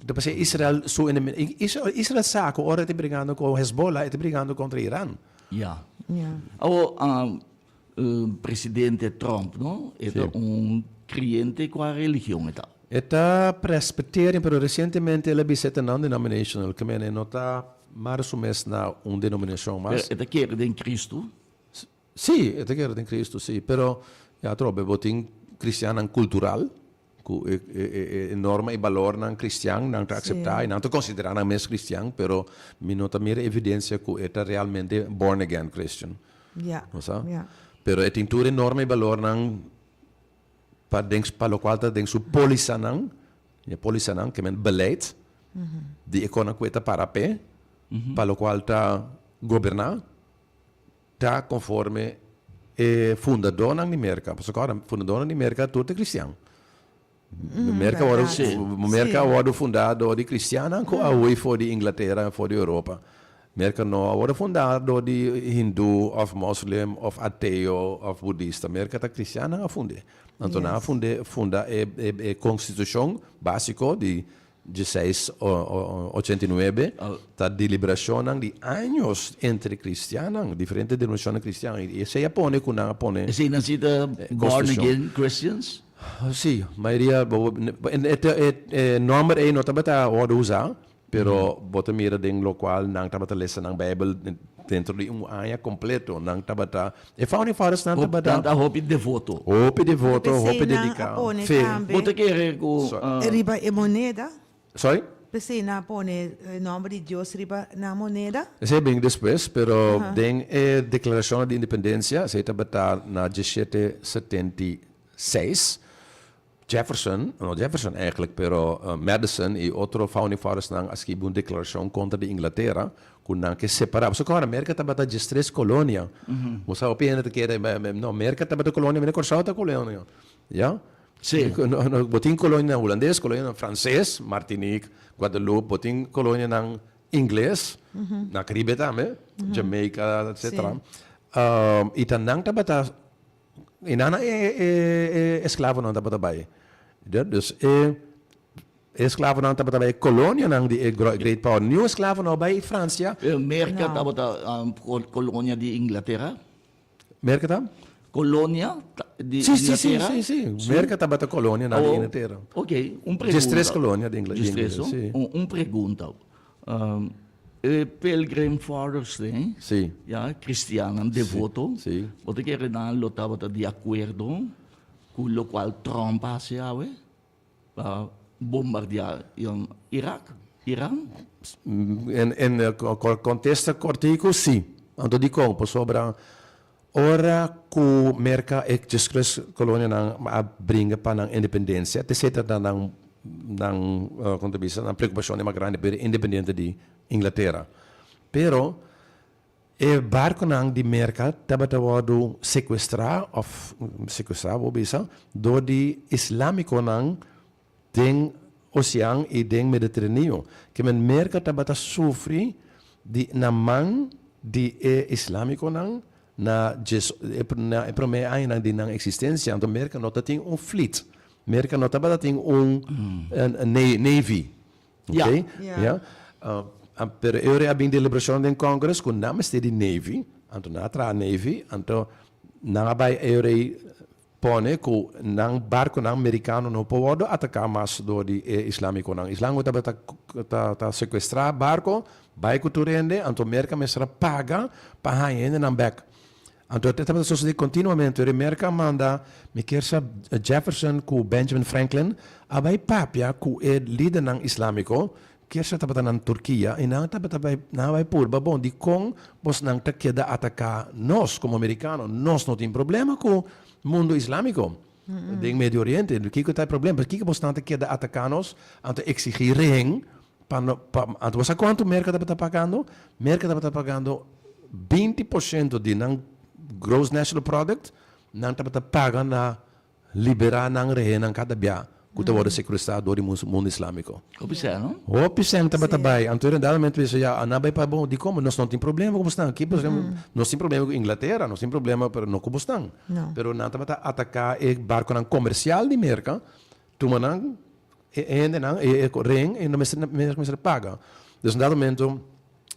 Ta pasobra Israel su enemi Israel Israel sa ku ora e ta brigando ku Hezbollah e ta brigando kontra Iran. Ya. Ya. Awor presidente Trump no e ta un kreyente kua religion e ta? E ta presbyterian pero resientemente el a bisa e ta non-denominational ke mene e no ta mara su mes na un denominashon mas. Pero e ta kere den Cristo? Sí, e ta kere den Cristo, sí. Pero, ya atrobe, bo tin cristiannan cultural. Ku e e norma i balornan kristian nan ta akseptá i nan ta konsiderá nan mes kristian, pero mi no ta mira evidensia ku e ta realmente born again Christian. Bo sa? Pero e tin tur e norma i balornan pa den pa lokual ta den su pólisanan, e pólisanan ke men beleid di e konan ku e ta para p'e, pa lokual ta goberná. Ta konforme e fundadónan di Merka. Pasobra kòrda, fundadónan di Merka tur ta kristian. Merka wòrdu, Merka a wòrdu fundá dor di kristiannan ku a hui for di Inglatera en for di Europa. Merka no a wòrdu fundá dor di hindú òf moslim òf ateo òf budista. Merka ta kristiannan a fund'é. Anto nan a fund'é, funda e e konstitushon básiko di Dieseis 89 ta deliberashonnan di años entre kristiannan, diferente denominashonnan kristian, i esei a pone ku nan a pone. Esei nan si ta born again Christians? Si, mayoria, e nòmber ei no tabata wòrdu usá, pero bo ta mira den lokual nan tabata lesa nan Beibel dentro di un aña kompleto, nan tabata, e founding fathers nan tabata. Nan ta hopi devoto. Hopi devoto, hopi dediká. P'esei nan a pone tambe. Bo ta kere ku. Riba e moneda. Sorry? P'esei nan a pone e nòmber di Dios riba nan moneda. Esei bin despues, pero den e Deklarashon di Independensia, esei tabata na diesshete 76, Jefferson, no Jefferson eigenlijk, pero Madison i otro founding fathersnan a skibi un deklarashon kontra di Inglatera ku nan ke separá. Pasobra kòrda Merka tabata diestres kolonia. Bo sa hopi hende ta kere, no, Merka tabata kolonia, mira Kòrsou ta kolonia. Ya? Sí. Bo tin kolonianan hulandes, kolonianan franses, Martinique, Guadeloupe, bo tin kolonianan ingles, na Karibe tambe, Jamaica, etcetera. I ta nan tabata I nan e e esklavonan tabata bai. Dus e esklavonan tabata bai e kolonianan di e Great Power. Niun esklavo no a bai Fransia. Pero Merka tabata kolonia di Inglatera? Merka ta? Kolonia di Inglatera? Si, si, si, si. Merka tabata kolonia di Inglatera. Ok, un pregunta. Diestres kolonia di Inglatera, si. Un pregunta. E Pilgrim Fathers den, Sí. ya, cristiannan devoto, Sí. bo ta kere nan lo tabata di acuerdo cu locual Trump a haci awe pa bombardea Irak, Iran? En en contesta cortico, sí. Anto dicon? Pasobra ora cu Merca e destres colonianan a bringa pa nan independencia, te seta ta nan nan con ta bisa nan preocupacion mas grandi pa bira independiente di Inglatera. Pero e barconan di Merca tabata wordo secuestra of secuestra bo bisa door di islamiconan Den ocean i den Mediteraneo. Ke men Merka tabata sufri di na man di e islamikonan na djes na e prome añanan di nan eksistensia. Anto Merka no ta tin un fleet. Merka no tabata tin un navy. Ok? Ya. Pero e ora a bin deliberashon den Congress ku nan mester di navy. Anto nan a traha navy. Anto nan a bai e ora ei Pone ku nan barkunan merikano no por wòrdu ataká mas dor di e islamikonan. Islamiko tabata ta ta sekuestrá barko, bai ku tur hende, anto Merka mester a paga pa haña hendenan bèk. Anto e tabata sosodé kontinuamente. Ora Merka a manda, mi kier sa Jefferson ku Benjamin Franklin a bai papia ku e lidernan islamiko, kier sa tabata nan Turkia, i nan tabata bai nan a bai purba, bon, dikon bosnan ta keda ataká nos komo merikano? Nos no tin problema ku mundu islámiko den Medio Oriente. Kiko ta e problema? Pakiko bosnan ta keda ataká nos? Anto eksigí rehen pa no pa anto bo sa kuantu Merka tabata pagando? Merka tabata pagando 20% di nan gross national product nan tabata paga na Liberá nan rehennan kada bia ku ta wòrdu sekuestrá dor di mundu islámiko. Hopi sèn, no? Hopi sèn tabata bai. Anto e rendadamente bisa, ya, a nan bai pa bon. Dikon? Nos no tin problema ku bosnan. Ki problema? Nos tin problema ku Inglatera, nos tin problema, pero no ku bosnan. Pero nan tabata ataká e barkunan komersial di Merka, tuma nan e hendenan, e rehen, i nan mester, Merka mester paga. Dus na dado momento.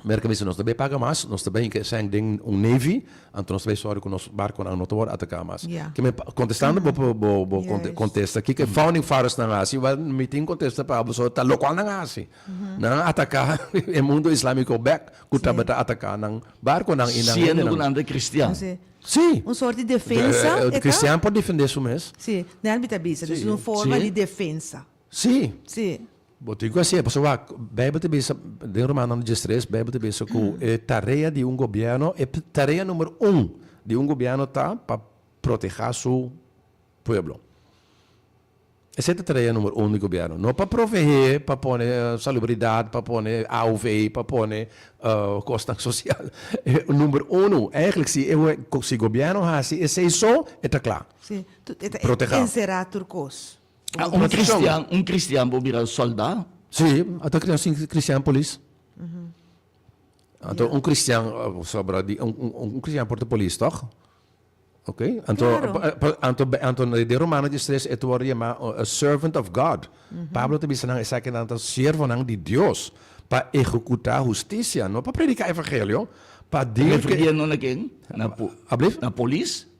Merka bisa nos ta bay paga mas, nos ta bay hinka esei den un navy, anto nos ta bay sòru ku nos barkonan no ta wòrdu ataká mas. Ke men kontestando bo bo bo kontesta kiko e founding fathers nan hasi, wèl mi tin kontesta pa bo so ta lokual nan hasi. Nan a ataká e mundo islámiko bèk ku tabata ataká nan barkonan i nan Siendo ku hendenan. nan ta kristian. Sí. Un sort di defensa e ta? Kristian por defendé su mes. Sí, nan mi ta bisa, dus un forma di defensa. Sí. Sí. Bo tin ku hasié, pasobra wak, Beibel ta bisa, den Romanonan diestres, Beibel ta bisa ku e tarea di un gobièrnu, e tarea numero un di un gobièrnu ta pa protehá su pueblo. Esei ta tarea numero un di gobièrnu. No pa proveé, pa pone salubridat, pa pone AOV, pa pone kosnan sosial. E numero unu, eigentlik si e si gobièrnu hasi esei so, e ta kla. Sí, e ta enserá tur kos. Ah, un cristian, un cristian por bira soldá? Sí, ata cristian, cristian polis. Anto un cristian sobra di un un cristian por ta polis toch? Ok, anto anto anto den Romano diestres e ta wòrdu yamá a servant of God. Pablo ta bisa nan esakinan ta siervonan di Dios pa ehekutá hustisia, no pa prediká evangelio, pa deal ku. Refiriendo na ken? Na na polis?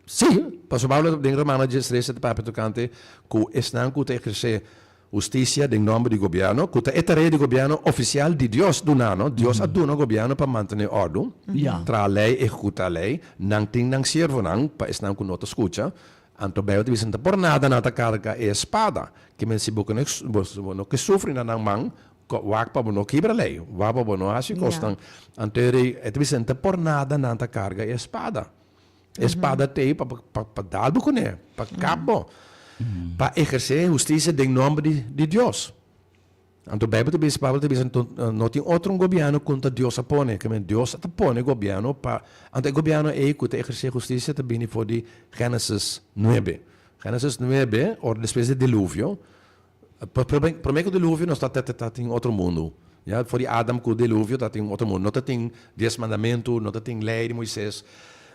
Sí, pasobra Pablo den Romano diestres ta papia tokante ku esnan ku ta ehersé hustisia den nòmber di gobièrnu, ku ta e tarea di gobièrnu ofisial di Dios duná, no? Dios a duna gobièrnu pa mantené òrdu, traha lei, ehekutá lei. Nan tin nan siervonan pa esnan ku no ta skucha. Anto Beibel ta bisa, No ta por nada nan ta karga e spada. Ke men si bo no ke sufri na nan man, wak pa bo no kibra lei, wak pa bo no hasi kosnan. Anto e ta bisa, No ta por nada nan ta karga e spada. E spada t'ei pa pa dal bo kuné, pa kap bo, pa ehersé hustisia den nòmber di di Dios. Anto Beibel ta bisa, Pablo ta bisa, anto no tin otro un gobièrnu ku ta Dios a pone. Ke men Dios a ta pone gobièrnu pa, anto e gobièrnu ei ku ta ehersé hustisia ta bini for di Génesis nuebe. Génesis nuebe, ora despues di diluvio, Promé ku diluvio nos ta ta tin otro mundu. Ya, for di Adam ku diluvio ta tin otro mundu. No ta tin dies mandamentu, no ta tin lei di Moises,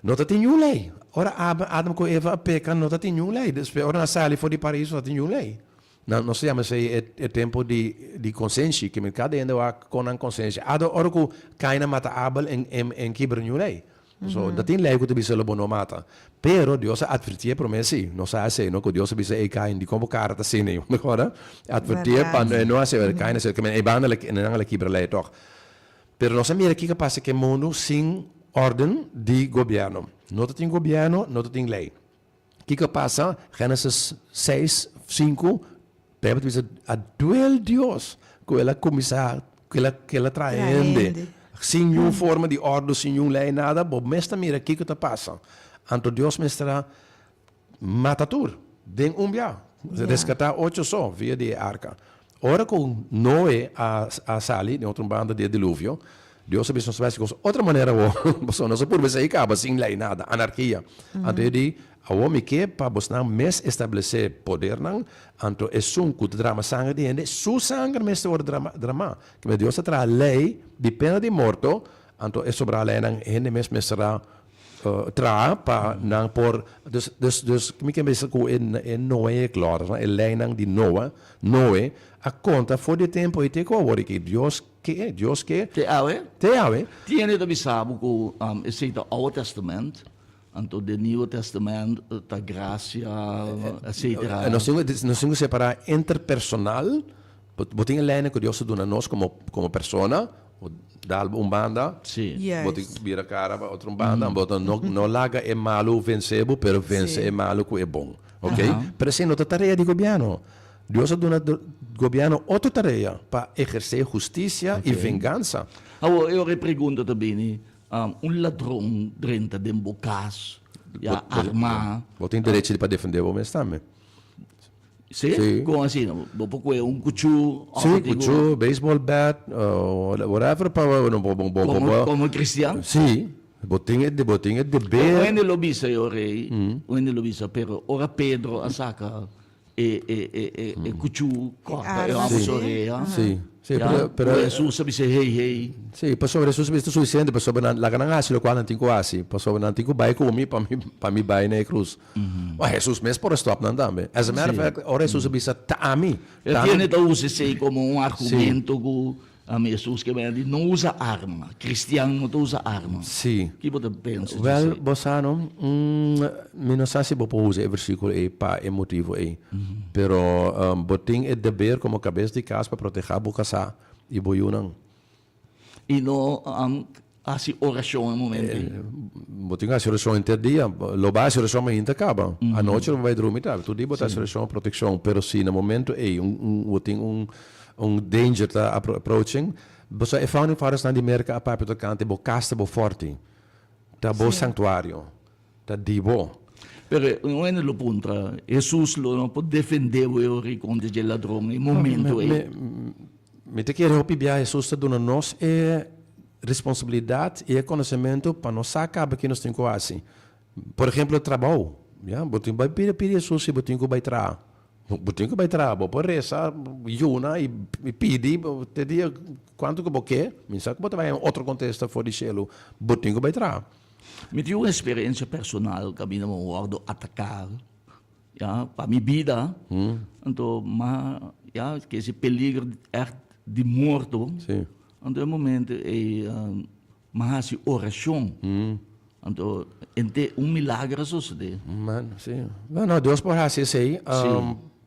no ta tin niun lei. Ora Adam ku Eva a peka no ta tin niun lei. Despues ora nan sali for di paraiso no ta tin niun lei. Nan nos ta yama esei e tempu di di konsenshi, ke men kada hende wak kon nan konsenshi. Ado ora ku Kain a mata Abel en en kibra niun lei. So, no tin lei ku ta bisa lo bo no mata. Pero Dios a atvertié promé sí. Nos sa esei, no? Ku Dios a bisa, Ey Kain, dikon bo kara ta asina? Bo rekòrda? Atvertié pa e no hasi. Kain a sel ku e banda nan a kibra lei tòg. Pero nos a mira kiko a pasa ku e mundu sin órden di gobièrnu. No ta tin gobièrnu, no ta tin lei. Kiko a pasa? Génesis seis, sinku, Beibel ta bisa, A duel Dios ku el a kuminsá, ku el a, ku el a traha hende sin niun forma di òrdu, sin niun lei, nada. Bo mes ta mira kiko ta pasa. Anto Dios mester a mata tur den un bia, reskatá ocho so via di e arka. Ora ku Noe a a sali den otro banda di e diluvio, Dios a bisa nos ta bai hasi kos otro manera awor, pasobra nos a purba esei kaba sin lei nada, anarkia. Anto e di, Awor mi ke pa bosnan mes establesé podernan, anto esun ku ta drama sanger di hende, su sanger mester wòrdu drama dramá. Kiba Dios a traha lei di pena di morto, anto e sobrá leinan hende mes mester a traha pa nan por dus dus dus mi ke bisa ku e e Noe klòr e leinan di Noa Noe a konta for di e tempu ei te ku awor aki Dios ke Dios ke Te awe? Te awe. Tin hende ta bisa bo ku esei ta Oude Testament, anto den Nieuwe Testament ta grasia etcetera. Nos tin nos tin ku separá interpersonal bo tin e leinan ku Dios a duna nos komo komo persona Bo dal bo un banda, bo tin ku bira kara pa otro banda, bo ta no no laga e malu vense bo, pero vense e malu ku e bon. Ok? Pero esei no ta tarea di gobièrnu. Dios a duna gobièrnu otro tarea, pa ehersé hustisia i vengansa. Awor, e ora e pregunta ta bini, un ladron drenta den bo kas, ya armá. Bo tin derecho di pa defendé bo mes tambe. Sí? Sí. Kon asina? Bo por kohe un kuchú òf Sí, bo tin ku. kuchú, baseball bat, whatever pa bo bo bo bo Komo komo kristian? Sí, bo tin e bo tin e deber. Un hende lo bisa yo rei, un hende lo bisa, pero ora Pedro a saka e e e e e kuchú kòrta e hòmber su orea, Sí, sí, ya, pero pero ku Hesus a bisa hey hey. Sí, pasobra Hesus a bisa ta sufisiente, pasobra nan laga nan hasi lokual nan tin ku hasi, pasobra nan tin ku bai ku mi pa mi pa mi bai na e krus. Ma Hesus mes por a stòp nan tambe. As a matter of fact, ora Hesus a bisa, Ta ami, E ta ami. tiene ta usa esei komo un argumento ku. Ami Hesus ke bini di no usa arma, kristian no ta usa arma. Sí. Ki bo ta pensa dje Wel, esei? bo sa no, mi no sa si bo por usa e versíkulo ei pa e motivo ei. Pero bo tin e deber komo kabes di kas pa protehá bo kasá i bo yunan. I no hasi orashon e momento ei. Bo tin ku hasi orashon henter dia. Lo bo hasi orashon mainta kaba. Anochi lo bo bai drumi ta. Tur dia bo ta hasi orashon protekshon. Pero si na momento ei bo tin un un danger ta approaching, bo sa e founding fathersnan di Merka a papia tokante bo kas ta bo forti. Ta bo sanktuario. Ta di bo. Pero un hende lo puntra, Hesus lo no por defende bo e ora ei kontra dje ladron e momento ei? Mi ta kere hopi bia Hesus ta duna nos e responsabilidat i e konosementu pa nos sa kaba ke nos tin ku hasi. Por ehemplo, trabou. Ya, bo tin bai pidi pidi Hesus si bo tin ku bai traha. Bo tin ku bai traha, bo por resa, yuna i pidi te dia kuantu ku bo ke. Mi sa ku bo ta bai haña otro kontesta for di shelu. Bo tin ku bai traha. Mi tin un experiencia personal caminda mi wordo ataca ya pa mi bida anto ma ya kesi peligro echt di morto anto e momento ey mi a haci oracion anto ente un milagro a sosode. Man si no no Dios por haci esey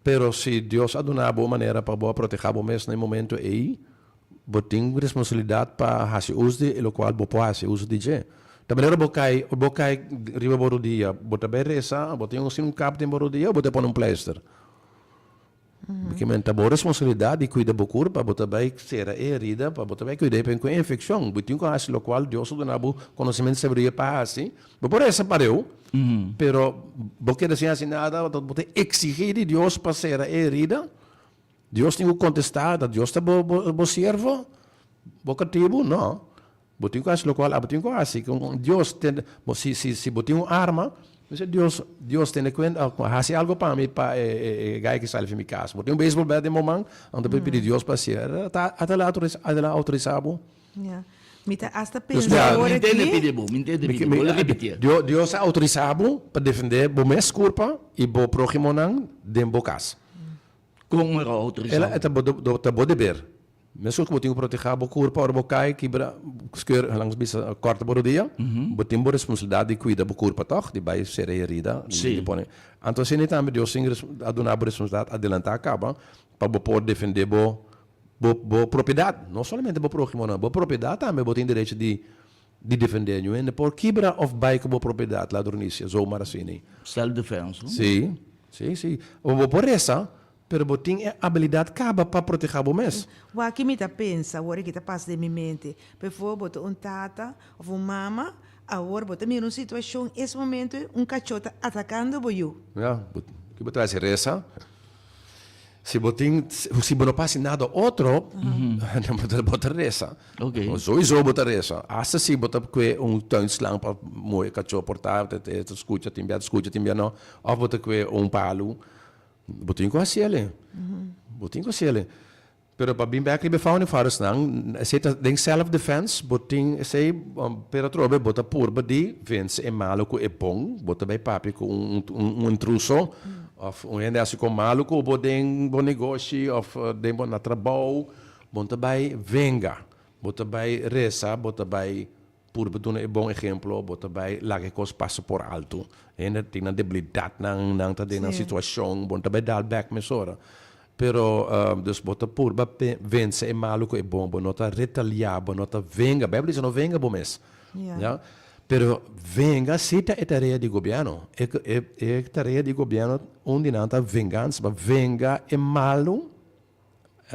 pero si Dios a duna bo un manera pa bo a proteha bo mes na e momento ey Bo tin responsabilidat pa hasi uso di e lokual bo por hasi uso di dje. Ta manera bo kai, bo kai riba bo rodia, bo ta bai resa, bo tin un sin un kap den bo rodia o bo ta pone un pleister? Porque men ta bo responsabilidat di kuida bo kurpa, bo ta bai sera e herida pa bo ta bai kuida e ku e infekshon. Bo tin ku hasi lokual Dios a duna bo konosementu i sabiduria pa hasi. Bo por resa pareu, pero bo keda sin hasi nada, bo ta eksigí di Dios pa sera e herida. Dios tin ku kontestá, ta Dios ta bo bo siervo? Bo katibu? No. Bo tin ku hasi lokual abo tin ku hasi. Dios ten bo si si si bo tin un arma, bisa Dios, Dios tene kuenta, hasi algu pa mi pa e e e gai ki sali fi mi kas. Bo tin un beisbol bat den bo man, anto bo pidi Dios pa hasié. Ta ata el a outorisá bo. Ya. Mi ta asta Dus pensa mi a. awor Mi ntende aki. pidi bo, mi ntende pidi bo. Lo repitié. Dios a outorisá bo pa defendé bo mes kurpa i bo próhimonan den bo kas. Kon era autorisá? E ta ta bo deber. Meskos ku bo tin ku protehá bo kurpa ora bo kai, kibra, skeur, laga nos bisa kòrta bo rodia, bo tin bo responsabilidat di kuida bo kurpa tòg, di bai sera e herida, di pone. Anto asina tambe Dios tin a duna bo responsabilidat adelantá kaba pa bo por defendé bo bo propiedat, no solamente bo próhimonan, bo propiedat tambe bo tin derecho di di defendé. Ñu hende por kibra òf bai ku bo propiedat, ladronisia, zomaar asina. Self defense, no? Sí, sí, sí. Bo por resa, pero bo tin e abilidat kaba pa protehá bo mes. Wak mi ta pensa awor ki ta pasa den mi mente. Bijvoorbeeld bo ta un tata of un mama, awor bo ta mira un situacion es momento un cachó ta atacando bo yu. Ya, bo ki bo ta hasi? Resa. Si bo tin, si bo no por hasi nada otro, bo ta resa. Sowieso bo ta resa. Asta si bo ta kue un tuinslang pa moe kachó por ta, e ta skucha, tin bia ta skucha, tin bia no. Òf bo ta kue un palu. Bo tin ku hasi el'e. Bo tin ku hasi el'e. Pero pa bin bek riba e founding fathersnan, esei ta den self defense, bo tin esei, pero atrobe bo ta purba di vense e malu ku e bon, bo ta bai papia ku un un intruso òf un hende hasi kon malu ku bo den bo negoshi òf den bo na trabou, bo ta bai venga, bo ta bai resa, bo ta bai Purba duna e bon ehemplo, bo ta bai laga e kos pasa por altu. Hende tin nan debilidatnan, nan ta den nan situashon, bo no ta bai dal bèk mesora. Pero, dus bo ta purba vense e malu ku e bon, bo no ta retaliá, bo no ta venga. Beibel bisa no venga bo mes, ya. Pero venga si ta e tarea di gobièrnu. E e tarea di gobièrnu, un di nan ta vengansa, pa venga e malu.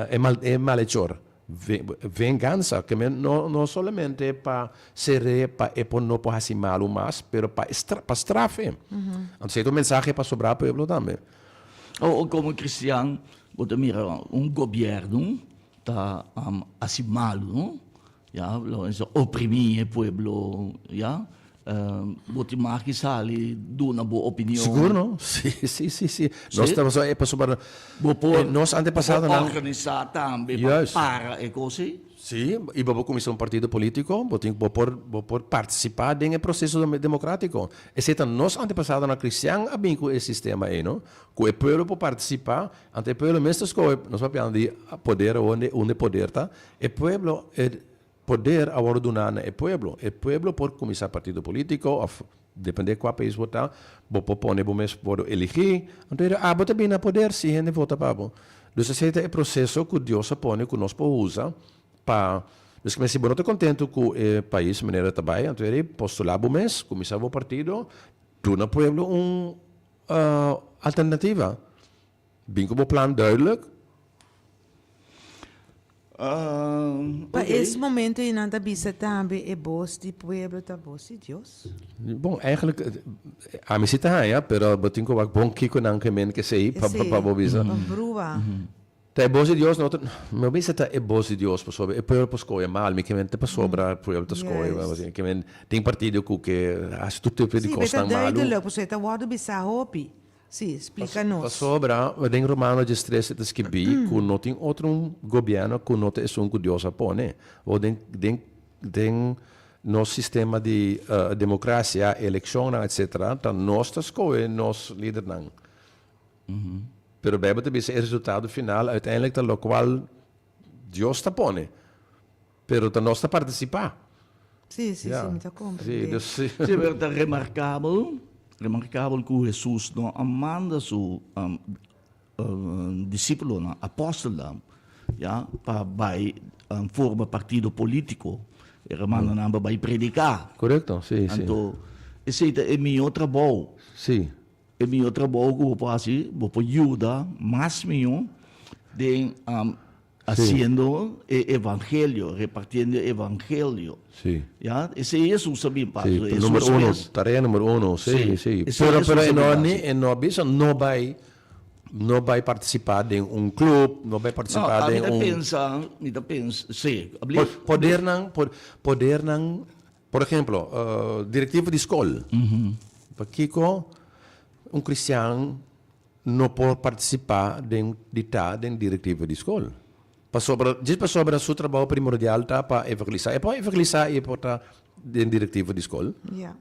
E mal e malhechor vengansa ke men no no solamente pa ser'é pa e por no por hasi malu mas pero pa e pa straf e. Anto esei ta un mensahe pa sobrá pueblo tambe. O komo kristian bo ta mira un gobièrnu ta hasi malu no ya lo mester oprimí e pueblo ya. Bo tin mag di sali duna bo opinion. Sigur no. Si, si, si, si. Nos ta pasobra e pasobra Bo por nos antepasadonan bo por organisá tambe pa para e kos ei. Si, i bo por kuminsá un partido polítiko, bo tin bo por bo por partisipá den e proseso demokrátiko. Esei ta nos antepasadonan kristian a bin ku e sistema ei, no? Ku e pueblo por partisipá, anto e pueblo mes ta skohe, nos papiando di poder awor unda e poder ta, e pueblo e Poder a wòrdu duná na e pueblo. E pueblo por kuminsá partido polítiko òf dependé kua pais bo ta, bo por pone bo mes wòrdu eligí. Anto e abo ta bini na poder si hende vota pa bo. Dus esei ta e proseso ku Dios a pone ku nos por usa pa Dus si bo no ta kontentu ku e pais manera ta bai, anto e postulá bo mes, kuminsá bo partido, duna pueblo un alternativa. Bin ku bo plan duidelijk. Pa es momento ei nan ta bisa tambe e bos di pueblo ta bos di Dios. Bon, eigenlijk ami si ta haña, pero bo tin ku wak bon kiko nan ke men ke sei pa bo bisa. Pa brua. Ta e bos di Dios no ta, mi no bisa ta e bos di Dios pasobra e pueblo por skohe mal, mi ke men ta pasobra e pueblo ta skohe, ke men tin partido ku ke hasi tur tipo di Si, kosnan ta malu. duidelijk pasobra e ta wòrdu bisá hopi. Sí, splika nos. Pasobra den Romano diestres e ta skibí ku no tin otro gobièrnu ku no ta esun ku Dios a pone. Bo den den den nos sistema di demokrasia, elekshonnan etsetera, ta nos ta skohe nos lidernan. Pero Beibel ta bisa e resultado final uiteindelijk ta lokual Dios ta pone. Pero ta nos ta partisipá. Sí, sí, sí, mi ta comprendé. Sí, dus sí. Sí, pero ta remarkabel, remarkabel ku Hesus no a manda su disípulonan, apòstelnan, ya, pa bai forma partido polítiko. El a manda nan pa bai prediká. Korekto, sí, sí. Anto, esei ta e mihó trabou. Sí. E mihó trabou ku bo por hasi, bo por yuda mas mihó den Haciendo e evangelio, repartiendo e evangelio. Sí. Ya, esei Hesus a bin pa. Sí, Hesus numero uno, mes. tarea numero uno, sí, Sí, sí. esei Pero, Hesus pero a e bin no hasi. ni, e no a bisa no bai, no bai participa den un club, no bai No, participa ami den ta un pensa, mi ta pensa, sí, abli. Por, podernan, por, podernan, por ejemplo, eh, directivo di skol. Pakiko un cristian no por partisipá den di ta den direktiva di skol. Pasobra, djis pasobra su trabou primordial ta pa evangelisá. E por evangelisá i e por ta den direktiva di skol.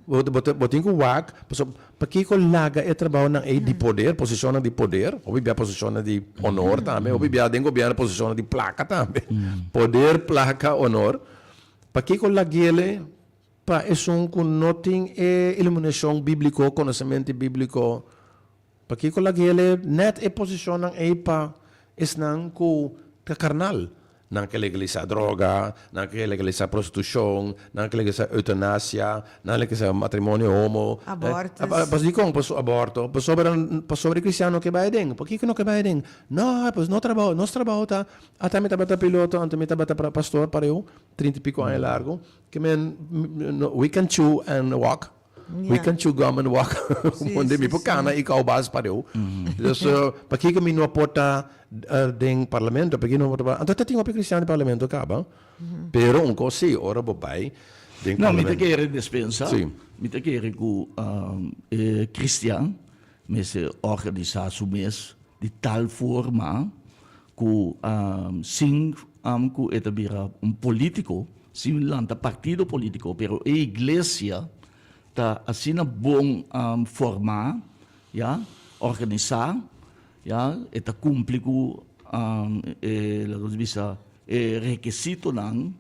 Bo bo bo tin ku wak, pasobra pakiko laga e trabounan ei di poder, posishonnan di poder, hopi bia posishonnan di honor tambe, hopi bia den gobièrnu posishonnan di plaka tambe. Poder, plaka, honor. Pakiko lag'ele pa esun ku no tin e iluminashon bíbliko, konosementu bíbliko? Pakiko lag'ele nèt e posishonnan ei pa esnan ku ta karnal? Nan ke legalisá droga, nan ke legalisá prostitushon, nan ke legalisá eutanasia, nan legalisá matrimonio homo. Abortus. Pas dikon? Paso aborto. Pasobra pasobra e kristian no ke bai aden. Pakiko no ke bai aden? No, pues no trabou, nos trabou ta, ata mi tabata piloto, anto mi tabata pastor pareu, trinta i piko aña largu, ke men we can chew and walk. We can chew gum and walk. Wonde mi por cana y cau bas pareu. Dus pakiko mi no por ta den parlamento? Pakiko no por ta? Anto ta tin hopi cristian den parlamento caba. Pero un cos si, ora bo bay den No, mi ta parlamento. kere despensa. Si. Mi ta kere cu e cristian mester organisa su mes di tal forma cu sin cu e ta bira un politico, sin lanta partido politico, pero e iglesia ta asina bon forma, ya, organisa, ya, e ta cumpli cu e, laga nos bisa, e rekisitonan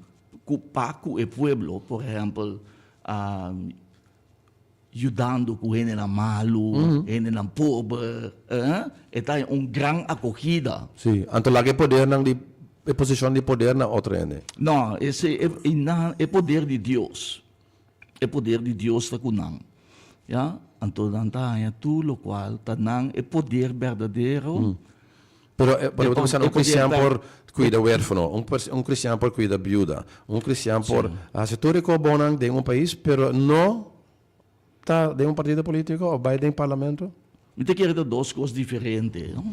cu pa cu e pueblo, por ehempel, yudando ku hendenan malu, hendenan pober, e ta un gran akogida. Sí, anto laga e podernan di, e posishon di poder na otro hende. No, ese e nan, e poder di Dios, e poder di Dios ta ku nan, ya, anto nan ta haña tur lokual ta nan e poder berdadero. Pero, pero bo ta pensando un cristian por cuida huerfano, un un cristian por cuida biuda, un cristian por haci tur e cos bonnan den un pais, pero no ta den un partido politico of bay den parlamento? Mi ta kere ta dos cos diferente, no?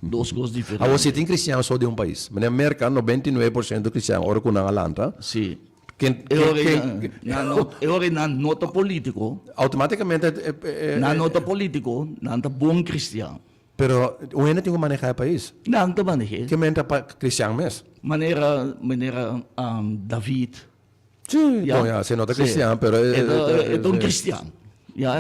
Dos cos diferente. Awor si tin cristian so den un pais, manera Merca 99% cristian ora cu nan a lanta. Si. Ken, E ora ken, ken, nan no, e ora nan no ta politico. Automaticamente e, e, Nan no ta politico, nan ta bon cristian. Pero un hende tin ku maneha e pais. Nan ta maneh'é. Ke men ta pa cristian mes? Manera, manera David. Sí, bon ya, si no ta cristian, pero e ta, e ta un cristian. Ya,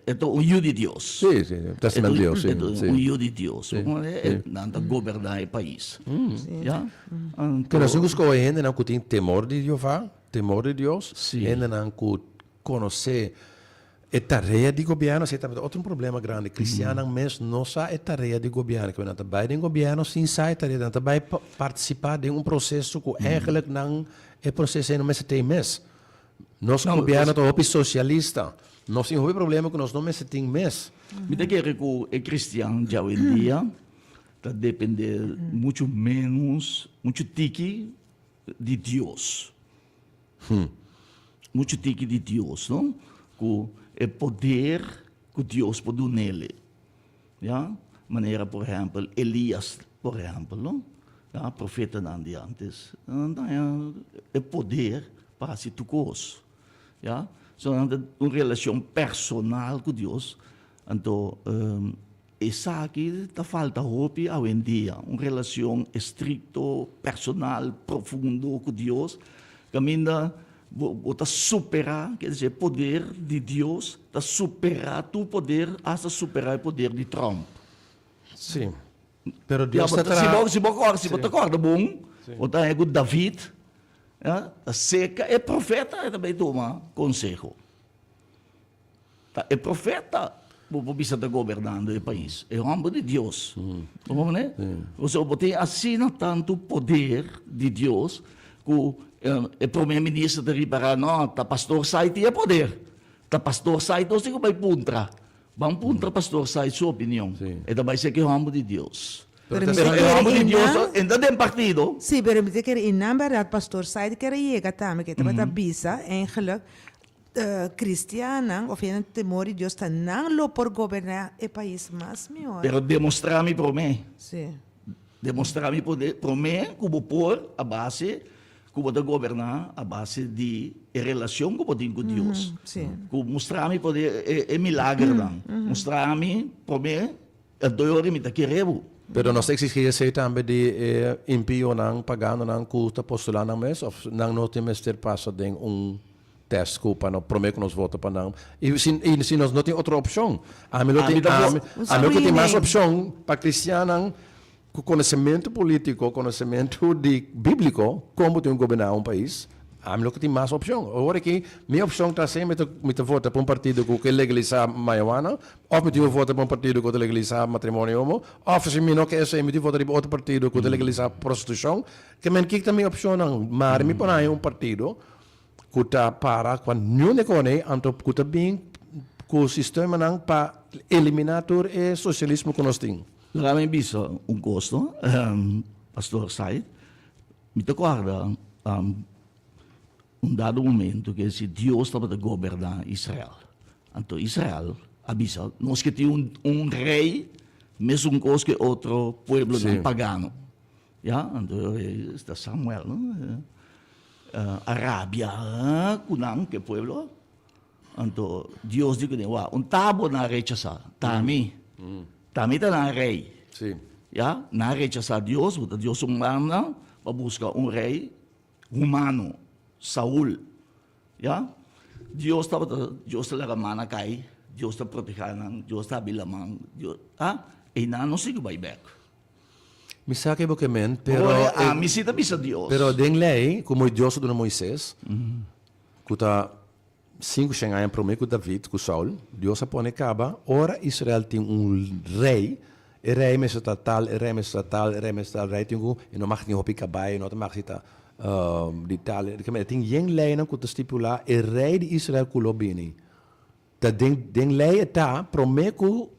e ta un yu di Dios. Sí, sí, testament di Dios, sí. E ta un yu di Dios. Nan ta goberná e pais. Ya. Anto. Pero nos ku skohe hendenan ku tin temor di Jehová, temor di Dios, hendenan ku konosé e tarea di gobièrnu, esei tambe ta otro un problema grandi. Kristiannan mes no sa e tarea di gobièrnu, ke nan ta bai den gobièrnu sin sa e tarea, nan ta bai partisipá den un proseso ku eigentlik nan e proseso ei no mester tin mes. Nos gobièrnu ta hopi sosialista. Nos tin hopi problema ku nos no mester tin mes. Mi ta kere ku e kristian djawendia ta dependé muchu ménos, muchu tiki di Dios. Muchu tiki di Dios, no? Ku e poder ku Dios por dun'el. Ya, manera por ehèmpel Elias, por ehèmpel, no? Ya, profetanan di ántes, nan taña e poder pa hasi tur kos. Ya, so nan ta un relashon personal ku Dios. Anto esaki ta falta hopi awendia, un relashon estrikto, personal, profundo ku Dios, kaminda Bo bo ta superá, ker disi e poder di Dios ta superá tur poder, asta superá e poder di Trump. Sí. Pero Dios ta traha. Si bo si bo kòrda, si bo ta kòrda bon, bo ta haña ku David, ya, ta seka e profeta e ta bai tuma konseho. Ta e profeta bo por bisa ta gobernando e pais, e hòmber di Dios. Bo comprende? Pasobra bo tin asina tantu poder di Dios ku e prome minister ta ripará, no, ta pastor Sai tin e poder. Ta pastor Sai nos tin ku bai puntra. Ban puntra pastor Sai su opinion. E ta bai ser ku e hòmber di Dios. Pero mi Pero ta e kere hòmber di i Dios nan. e ta den partido. Sí, pero mi ta kere i nan bèrdat pastor Sai ta kere yega tambe, ke tabata bisa eigenlijk Cristiannan of hende temor di Dios ta nan lo por goberná e pais mas mihor. Pero demostrá mi promé. Sí. Demostrá mi poder promé ku bo por a base ku bo ta goberná a base di e relashon ku bo tin ku Dios. Sí. Ku mustra mi poder e milagernan. Mustra mi promé anto e ora mi ta kere bo. Pero nos ta exigí esei tambe di e impionan, paganonan ku ta postulá nan mes of nan no tin mester pasa den un Test ku pa no prome ku nos vota pa nan. I si i si nos no tin otro opshon. Ami lo tin ami ami lo tin mas opshon pa kristiannan ku konosementu politiko, konosementu di bíbliko kon bo tin ku goberná un pais. Ami lo tin mas opshon. Awor aki mi opshon ta asina mi ta mi ta vota pa un partido ku ke legalisá marihuana òf mi tin ku vota pa un partido ku ta legalisá matrimonio homo òf si mi no ke esei mi tin vota riba otro partido ku ta legalisá prostitushon. Ke men kiko ta mi opshonnan? Mari mi por haña un partido ku ta para ku niun e kone anto ku ta bin ku sistemanan pa eliminá tur e sosialismo ku nos tin. Laga mi bisa un kos no, Pastor Said, mi ta kòrda un dado momento ke si Dios tabata goberná Israel, anto Israel a bisa nos ke tin un rei mesun kos ke otro pueblonan pagano. Ya, anto esta Samuel no a rabia ku nan, ku e pueblo. Anto Dios di kuné, Wak, un tabo nan a rechasá, ta ami. Ta ami ta nan rei. Ya, nan a rechasá Dios, bo ta Dios un manda pa buska un rei humano, Saul. Ya, Dios tabata, Dios ta laga mana kai, Dios ta protehá nan, Dios ta habri laman, Dios, ah, ei nan no sigui bai bèk. Mi sa ke bo ke men, pero Ora ami si ta bisa Dios. Pero den lei ku Dios a duna Moises, ku ta 500 aña promé ku David ku Saul, Dios a pone kaba, ora Israel tin un rei, e rei mester ta tal, e rei mester ta tal, e rei mester ta tal, rei tin ku, e no mag tin hopi kabai, e no ta mag si ta di tal, e tin yen leinan ku ta stipulá e rei di Israel ku lo bini. Ta den den lei e ta promé ku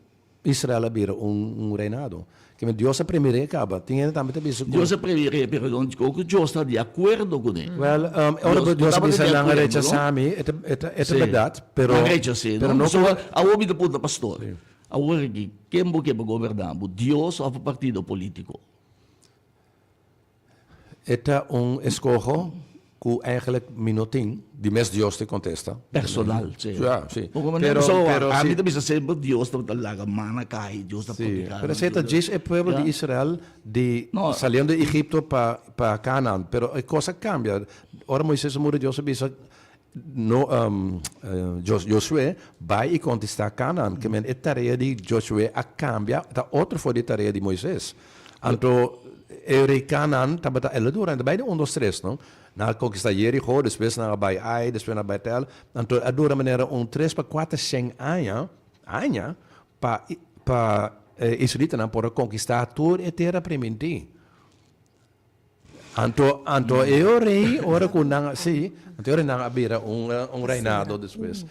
Israel a bira un un reinado. Kimen Dios a premir'é kaba. Tin hende tambe ta bisa ku. Dios a premir'é, pero no ku Dios ta di akuerdo kuné. Wèl, ora ku Dios a bisa nan a rechasá mi, e ta e ta e ta bèrdat, pero. Nan rechas'é, no? Pero no. Awor mi ta puntra pastor, awor aki ken bo ke pa goberná bo, Dios òf e partido polítiko? E ta un eskoho. Ku eigenlijk mi no tin, di mes Dios ta kontesta. Personal, si. Ja, si. Poko manera, Pero, so, pero ami si. ta bisa semper Dios ta ta laga mana kai, Dios ta Si, protega pero nos, esei ta Dios ta- djis e pueblo di Ja. Israel di No. saliendo di Egipto pa pa Canaan, pero e kos a kambia. Ora Moises a muri Dios a bisa no Jos Josué bai i kontistá Canaan, ke men e tarea di Josué a kambia, ta otro for di e tarea di Moises. Anto e rei Canaan tabata el a dura, bai di un dos tres no. Nan a konkistá Jericho, despues nan a bai Ai, despues nan a bai Tel. Anto a dura manera un tres pa kuater shen aña, aña, pa pa e israelitanan por a konkistá tur e tera primintí. Anto, anto e rei, ora ku nan, sí, anto e ora nan a bira un, un reinado despues.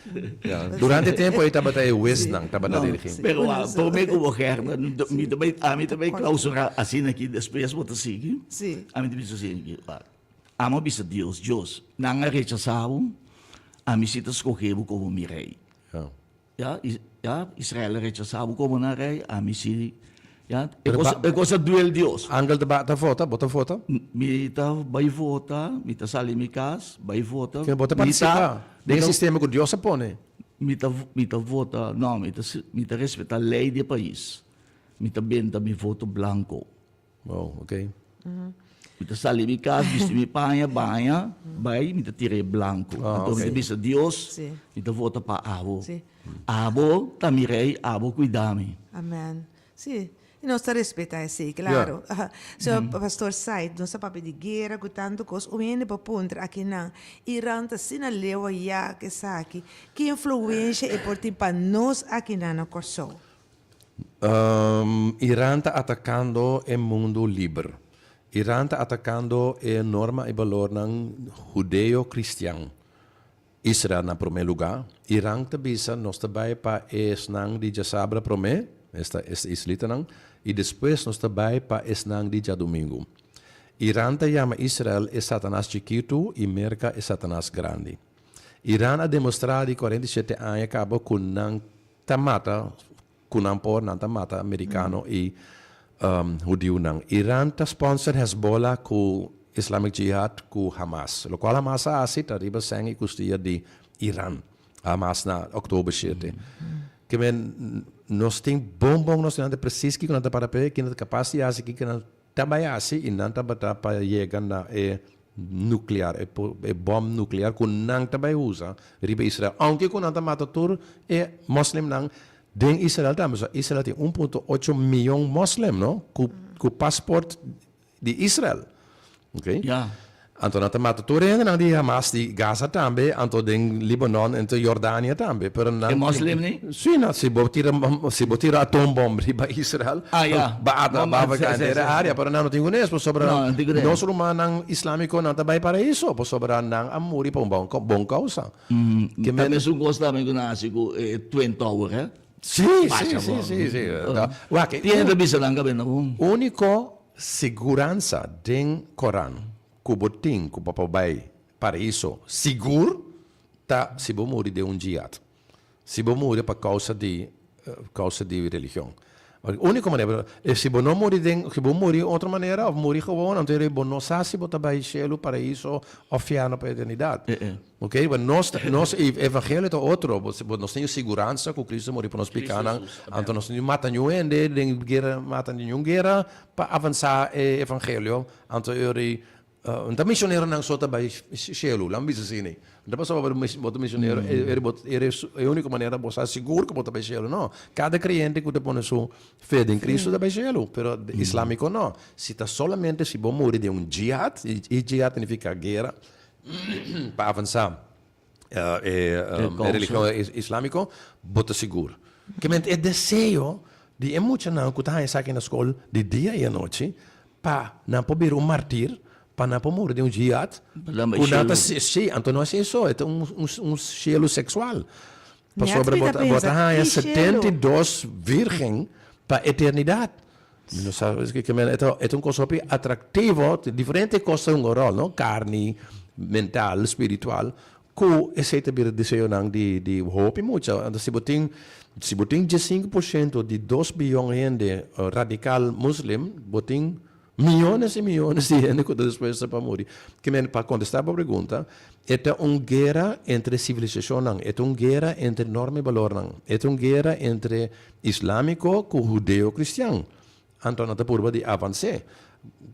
Ja. Durante e tempo ei tabata e huesnan tabata No, dirigí. pero ah, promé ku bo Gerda, mi ta bai, ami ta bai klausurá asina aki, despues bo ta sigui. Sí. Ami ta bisa asina aki, wak, amo a bisa Dios, Dios, nan a rechasá bo, ami sí ta skohe bo komo mi rei. Ja. Ya, ya, Israel a rechasá bo komo nan rei, ami si, ya. E Pero kos, ba- e kos a duel Dios. Angel ta ba ta vota, bo ta vota? Mi ta bai vota, mi ta sali mi kas, bai vota. Ke bo ta Mi partisipá mi den e ta- sistema ku Dios a pone. Mi ta, mi ta vota, no, mi ta, mi ta respetá lei di e pais. Mi ta benta mi voto blanko. Oh, ok. Mi ta sali mi cas, bisti mi paña, baña, bai, mi ta tira e blanco. Ah, Anto mi ok. ta bisa, Dios, Sí. mi ta vota pa abo. Sí. Abo ta mi rey, abo cuida mi. Amen. Sí. I nos ta respeta esei, claro. So, Pastor Said, nos ta papia di guera cu tanto cos. Un hende por puntra akinan, Iran ta asina leu ayá cu esaki. Ki influencia e por tin pa nos akinan na Kòrsou? Iran ta atakando e mundu liber. Iran ta atakando e norma i balornan hudeo-kristian. Israel na promé lugá. Iran ta bisa nos ta bai pa esnan di djasabra promé, esta e israelitanan, i despues nos ta bai pa esnan di djadumingu. Iran ta yama Israel e Satanas chikitu i Merka e Satanas grandi. Iran a demostrá di 47 aña kaba ku nan Ta mata ku nan por, nan ta mata merikano i hudiunan. Iran ta sponsor Hezbollah ku Islamic Jihad ku Hamas. Lokual Hamas a hasi ta riba sèn i kustia di Iran. Hamas na oktober shete. Ke men nos tin bon bon nos tin presis kiko nan ta para p'e, kiko nan ta kapas di hasi, kiko nan ta bai hasi i nan tabata pa yega na e nuklear, e bòm nuklear ku nan ta bai usa riba Israel. Ounke ku nan ta mata tur e moslimnan den Israel tambe. So Israel tin un punto ocho miyon moslim, no? Ku ku pasport di Israel. Oké? Ja. Anto nan ta mata tur e hendenan di Hamas di Gaza tambe, anto den Libanon en te Jordania tambe, pero nan E moslim ni? Si, nan, si bo tira si bo tira atoombom riba Israel, Ah, ya. ba ata Bom, ba si, ba si, henter si. e area, pero nan no tin kunes, pasobra No, nan tin kunes. nos rumannan islámiko nan ta bai paraiso, pasobra nan a muri pa un bon bon kousa. Ke Ta men mesun kos tambe ku nan hasi ku e Twin Tower, he? Si, si, Pacha si, bo. si, si. Wak, Tin hende bisa nan kabenta bon. Úniko Siguransa den Koran ku bo tin ku bo por bai Paraiso sigur ta si bo muri den un jihad, si bo muri pa kousa di kousa di religion. Úniko manera, si bo no muri den, si bo muri otro manera òf muri gewoon, anto bo no sa si bo ta bai shelu, Paraiso òf fièrnu pa eternidat. Ok, but nos, nos evangelio ta otro, bo, bo, nos tin siguransa ku Cristo muri pa nos pikánan, anto nos no mata niun hende den guera, mata niun guera pa avansá e evangelio, anto e ora ei, no ta misioneronan so ta bai shelu, laat mi bisa asina, no ta pasobra bo bo ta misionero, e ora bo, e ora e úniko manera bo sa sigur ku bo ta bai shelu, no, kada kreyente ku ta pone su fe den Cristo ta bai shelu, pero islámiko no, si ta solamente si bo muri den un jihad, i jihad significa guera, pa avansá e religion islámiko, bo ta sigur. Kimente e deseo di e muchanan ku ta haña esaki na skol di dia i anochi pa nan por bira un martir, pa nan por muri den un jihad, ku nan ta sí, anto no esei so, e ta un shelu seksual. Pasobra bo ta bo ta haña 72 virgen pa eternidat. Mi no sa ke men e ta e ta un kos hopi atraktivo, diferente kos ta hunga ròl no, karni, mental, spiritual, ku esei ta bira deseonan di di hopi mucha. Anto si bo tin si bo tin 15% di 2 biyon hende radikal muslim, bo tin. Miyones i miyones di hende ku ta dispuesto pa muri. Ke men, pa kontestá bo pregunta, e ta un guera entre sivilisashonnan, e ta un guera entre norma i balornan, e ta un guera entre islámiko ku hudeo-kristian. Anto nan ta purba di avans'é.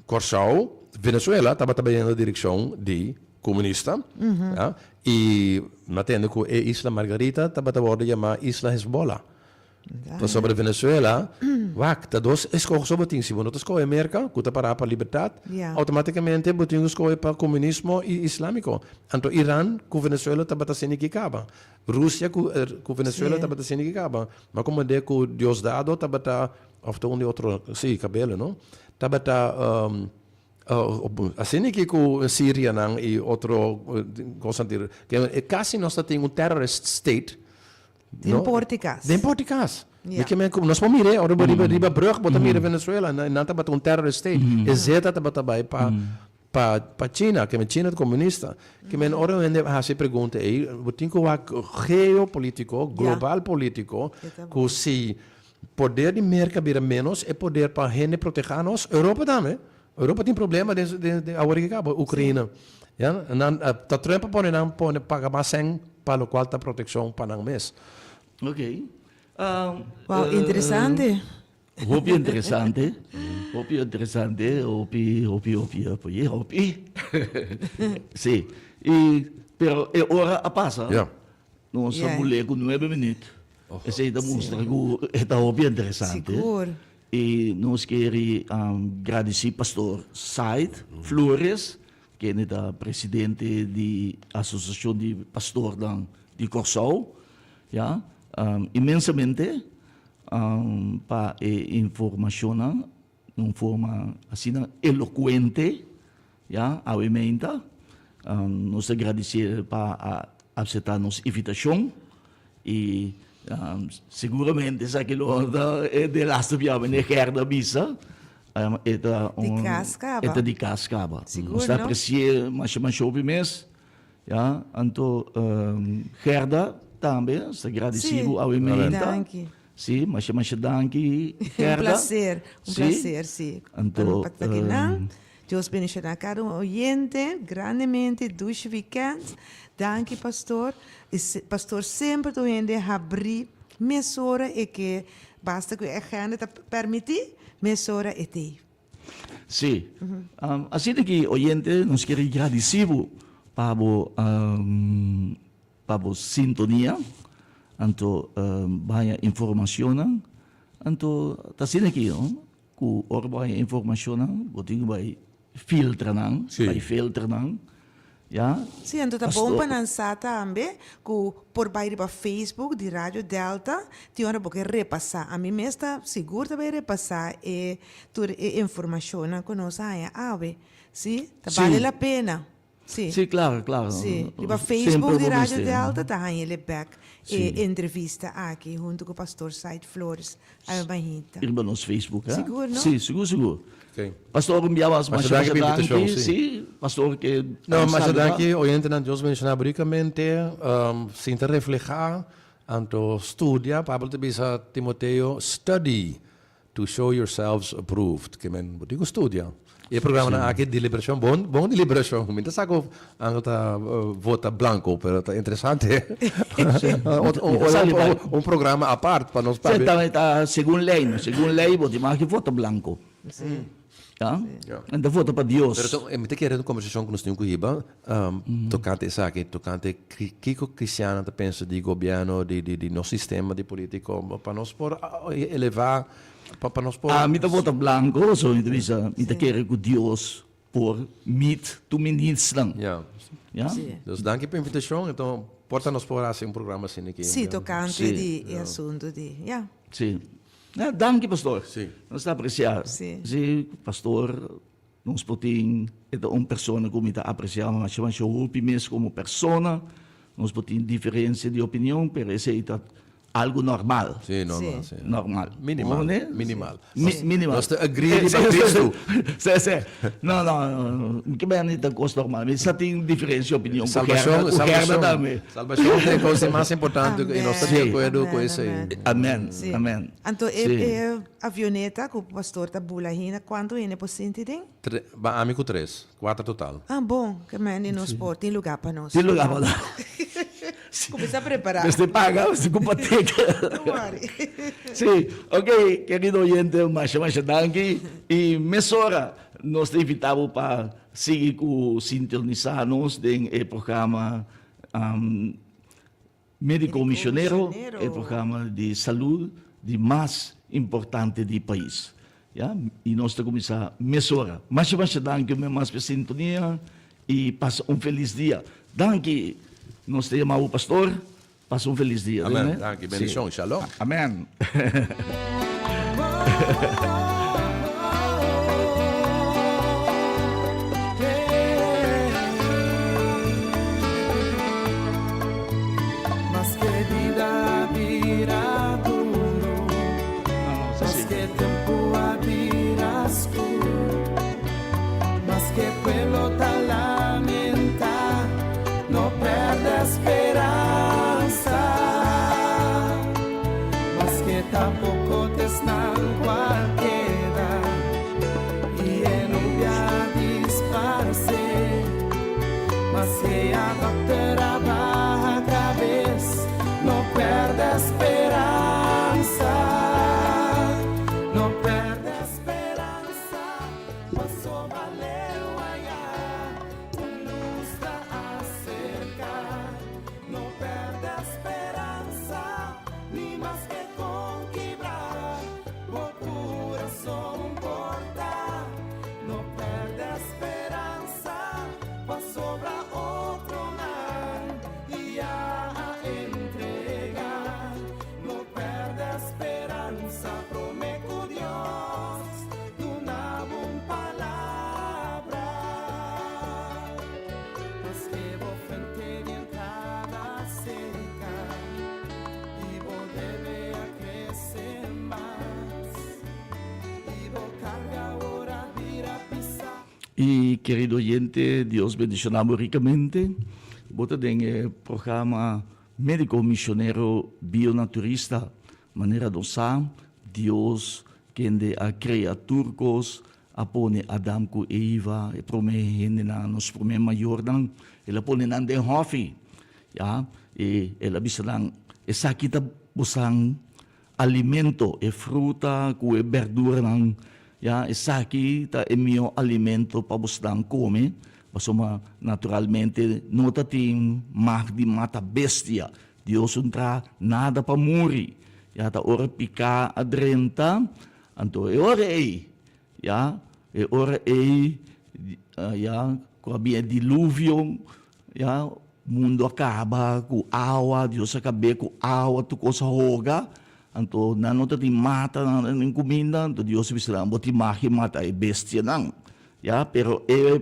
Kòrsou, Venezuela tabata bayendo direkshon di komunista, ya, i mi a tende ku e isla Margarita tabata wòrdu yamá Isla Hezbollah. Pasobra Venezuela, wak, ta dos eskoho so bo tin. Si bo no ta skohe Merka, ku ta pará pa libertat, outomátikamente bo tin ku skohe pa komunismo i islámiko. Anto Iran ku Venezuela tabata asina ki kaba. Rusia ku Venezuela tabata asina ki kaba. Ma komand'é ku Diosdado tabata, òf ta un di otro, sí, Cabello, no? Tabata asina ki ku Sirianan i otro kosnan. Kasi nos ta tin un terrorist state. Den porti kas. Den porti kas. Mi ke men ku nos por mir'é ora bo riba riba brug bo ta mira Venezuela nan tabata un terrorist state. E zeta tabata bai pa pa pa China ke men China ta komunista. Ke men ora un hende hasi e pregunta ei bo tin ku wak geopolitiko global politiko ku si poder di Merka bira menos e poder pa hende proteha nos Europa tambe. Europa tin problema den den den awor ki kaba Ukraina ya nan ta Trump a pone nan pone paga mas sèn pa lokual ta protekshon pa nan mes. Ok. Wow, interesante. Hopi interesante, hopi interesante, hopi, hopi, hopi, hopi, hopi. Sí. I, pero e ora a pasa. Ja. Nos a bule ku nuebe minuut. Esei ta mustra ku e ta hopi interesante. Sigur. I nos keri gradisí Pastor Said Flores, kende ta presidente di Asosiashon di Pastornan di Kòrsou, ya, inmensamente pa e informashonnan den un forma asina elokuente, ya, awe meinta. Nos ta gradisé pa a aseptá nos invitashon i seguramente esaki lo ta e de laste biaha meneer Gerda bisa e ta Di kas kaba. E ta di kas kaba. Sigur Nos ta no? apresi'é masha masha hopi mes, ya. Anto Gerda tambe nos ta gradisí bo awe meinta. Danki. Sí, masha masha danki Gerda. Un placer, un placer, sí. Anto, Pa ta akinan. Dios bendiciona cada un oyente grandemente. Dushi weekend. Danki pastor. Y pastor semper ta un hende habri mesora e ke basta cu e agenda ta permiti, mesora e t'ey. Sí. Asina ki oyente nos kier gradici bo pa bo Pa bo sintonia, anto bo haña informacionnan, anto ta asina aki no, cu ora bo haña informacionnan bo tin cu bay filtra nan, bay filtra nan, ya. Sí, anto ta bon pa nan sa tambe cu por bay riba Facebook di Radio Delta, tin ora bo ke repasa, ami mes ta sigur ta bay repasa e tur e informacionnan cu nos a haña awe, sí, ta bale la pena. Sí. Sí, claro, claro. Sí. Riba Facebook di Radio Delta ta haña el bek e entrevista aki hunto cu Pastor Said Flores. Awe mahinta. Riba nos Facebook, hè? Sigur, no? Sí, sigur, sigur. Pastor, un bia mas, masha, masha danki. Sí, pastor ke. No, masha danki, oyentenan. Dios bendiciona bo ricamente. Sinta refleha, anto studia. Pablo ta bisa Timoteo, study. To show yourselves approved, ke men bo tin ku studia. E programanan aki di liberashon, bon bon di liberashon. Mi ta sa ku Angel ta vota blanko, pero ta interesante. Un programa apart pa nos papia. Sí, ta segun lei, no? Segun lei bo tin mag di vota blanko. Ya? En ta vota pa Dios. Pero mi ta kere un kombersashon ku nos tin ku hiba tokante esaki, tokante kiko kristiannan ta pensa di gobièrnu, di nos sistema di polítiko, pa nos por elevá, pa nos por. Ami ta vota blanko, so mi ta bisa, mi ta kere ku Dios por meet tur mi needsnan. Ya. Ya? Dus danki pa invitashon, enton por ta nos por hasi un programa asina aki. Sí, tokante di e asuntu di, ya. Sí. Ja, danki pastor. Sí. Nos ta aprecia. Sí. Sí, pastor, nos por tin, e ta un persona cu mi ta aprecia masha masha hopi mes como persona. Nos por tin diferencia di opinion, pero esey ta. Algo normal. Sí, normal, sí. Normal. Minimal. Minimal. Minimal. Nos ta agree riba Cristo. Sí, sí. No, no, no. Ke ben ta kos normal. Mi sa tin diferencia opinion ku Salvacion, Gerda, ku Gerda salvacion. tambe. Salvacion ta e kos di mas importante i nos ta di akuerdo ku esei. Amen, amen. Anto e e avioneta ku pastor ta bula hina, kuantu hende por sinti den? Tre, ba ami ku tres. Kuater total. Ah, bon. Ke men di nos por tin lugar pa nos. Tin lugar pa nos. Kuminsá prepará. Mester paga, mester kumpa ticket. Don't worry. Sí, ok, kerido oyente, masha masha danki. I mesora nos ta invitá bo pa sigui ku sintonisá nos den e programa Médico Misionero, e programa di salud di mas importante di pais. Ya, i nos ta kuminsá mesora. Masha masha danki un bes mas pa e sintonia i pasa un felis dia. Danki, nos ta yama bo pastor, pasa un felis dia. Amen, danki, bendishon, shalom. Amen. Maske bida bira duro, maske tempu a bira skur, maske pueblo ta lamenta, no perde speransa. Maske ta poko t'esnan kual keda i e nubia disparse. Maske a dokter a baha kabes, no perde speransa. No perde speransa, pasobra leu aya un lus ta aserka. No perde speransa, ni maske kon kibra bo kurason por ta. No perde speransa. Pasobra otronan ya a entrega. No perde speransa, prome ku Dios duna bo un palabra. Maske bo frente di entrada seka i bo debe a krese mas i bo karga ora bira pisa. Y querido oyente, Dios bendiciona bo ricamente. Bo ta den e programa Medico Misionero Bionaturista. Manera nos sa, Dios kende a crea tur cos, a pone Adam cu Eva, e prome hendenan, nos prome mayornan, el a pone nan den hofi. Ya, y el a bisa nan, esaki ta bosan Alimento, e fruta ku e berduranan, ya, esaki ta e mihó alimento pa bosnan kome, pasobra naturalmente no ta tin mag di mata bestia. Dios no traha nada pa muri. Ya, ta ora piká a drenta, anto e ora ei, ya, e ora ei, ya, ku a bin e diluvio, Ya, mundu a kaba ku awa, Dios a kab'é ku awa, tur kos a hoga, anto nan no ta tin mata, nan no ta tin kuminda, anto Dios a bisa nan, bo tin mag di mata e bestianan. Ya, pero e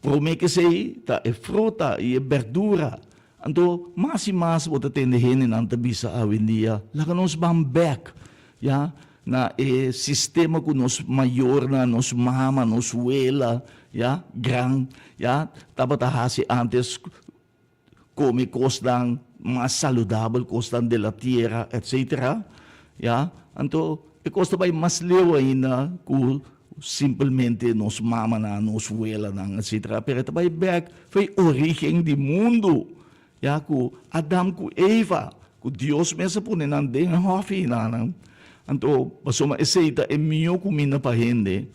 promé ku esei ta e fruta i e berdura. Anto mas i mas bo ta tende hendenan ta bisa awendia, laga nos ban bèk, ya, na e sistema ku nos mayornan, nos mama, nos wela, ya, gran, ya, tabata hasi antes, kome kosnan mas saludabel, kosnan de la tierra, etcetera, ya. Anto e kos ta bai mas leu ainda ku simpelmente nos mamanan, nos welanan, etcetera, pero e ta bai bèk for e origen di mundu, Ya ku Adam ku Eva, ku Dios mes a pone nan den e hòfi nan, anto pasobra esei ta e mihó kuminda pa hende,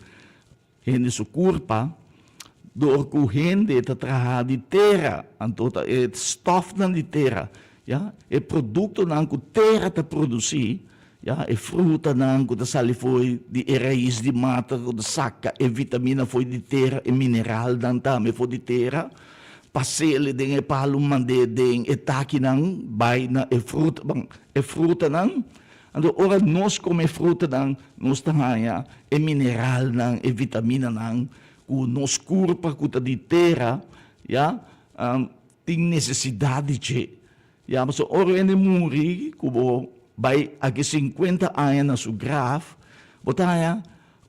hende su kurpa, dor ku hende ta traha di tera, anto ta e stòfnan di tera, ya, e produktonan ku tera ta produsí, ya, e frutanan ku ta sali fo'i di e rais di mata ku ta saka e vitamina fo'i di tera, e mineralnan tambe for di tera. Pasele den e palu mand'é den e takinan bai na e fruta ban e frutanan. Anto ora nos kome e frutanan nos ta haña e mineralnan e vitaminanan ku nos kurpa ku ta di tera ya tin nesesidat di dje. Ya, pasobra ora hende muri ku bo bai aki sinkuenta aña na su graf, bo ta haña,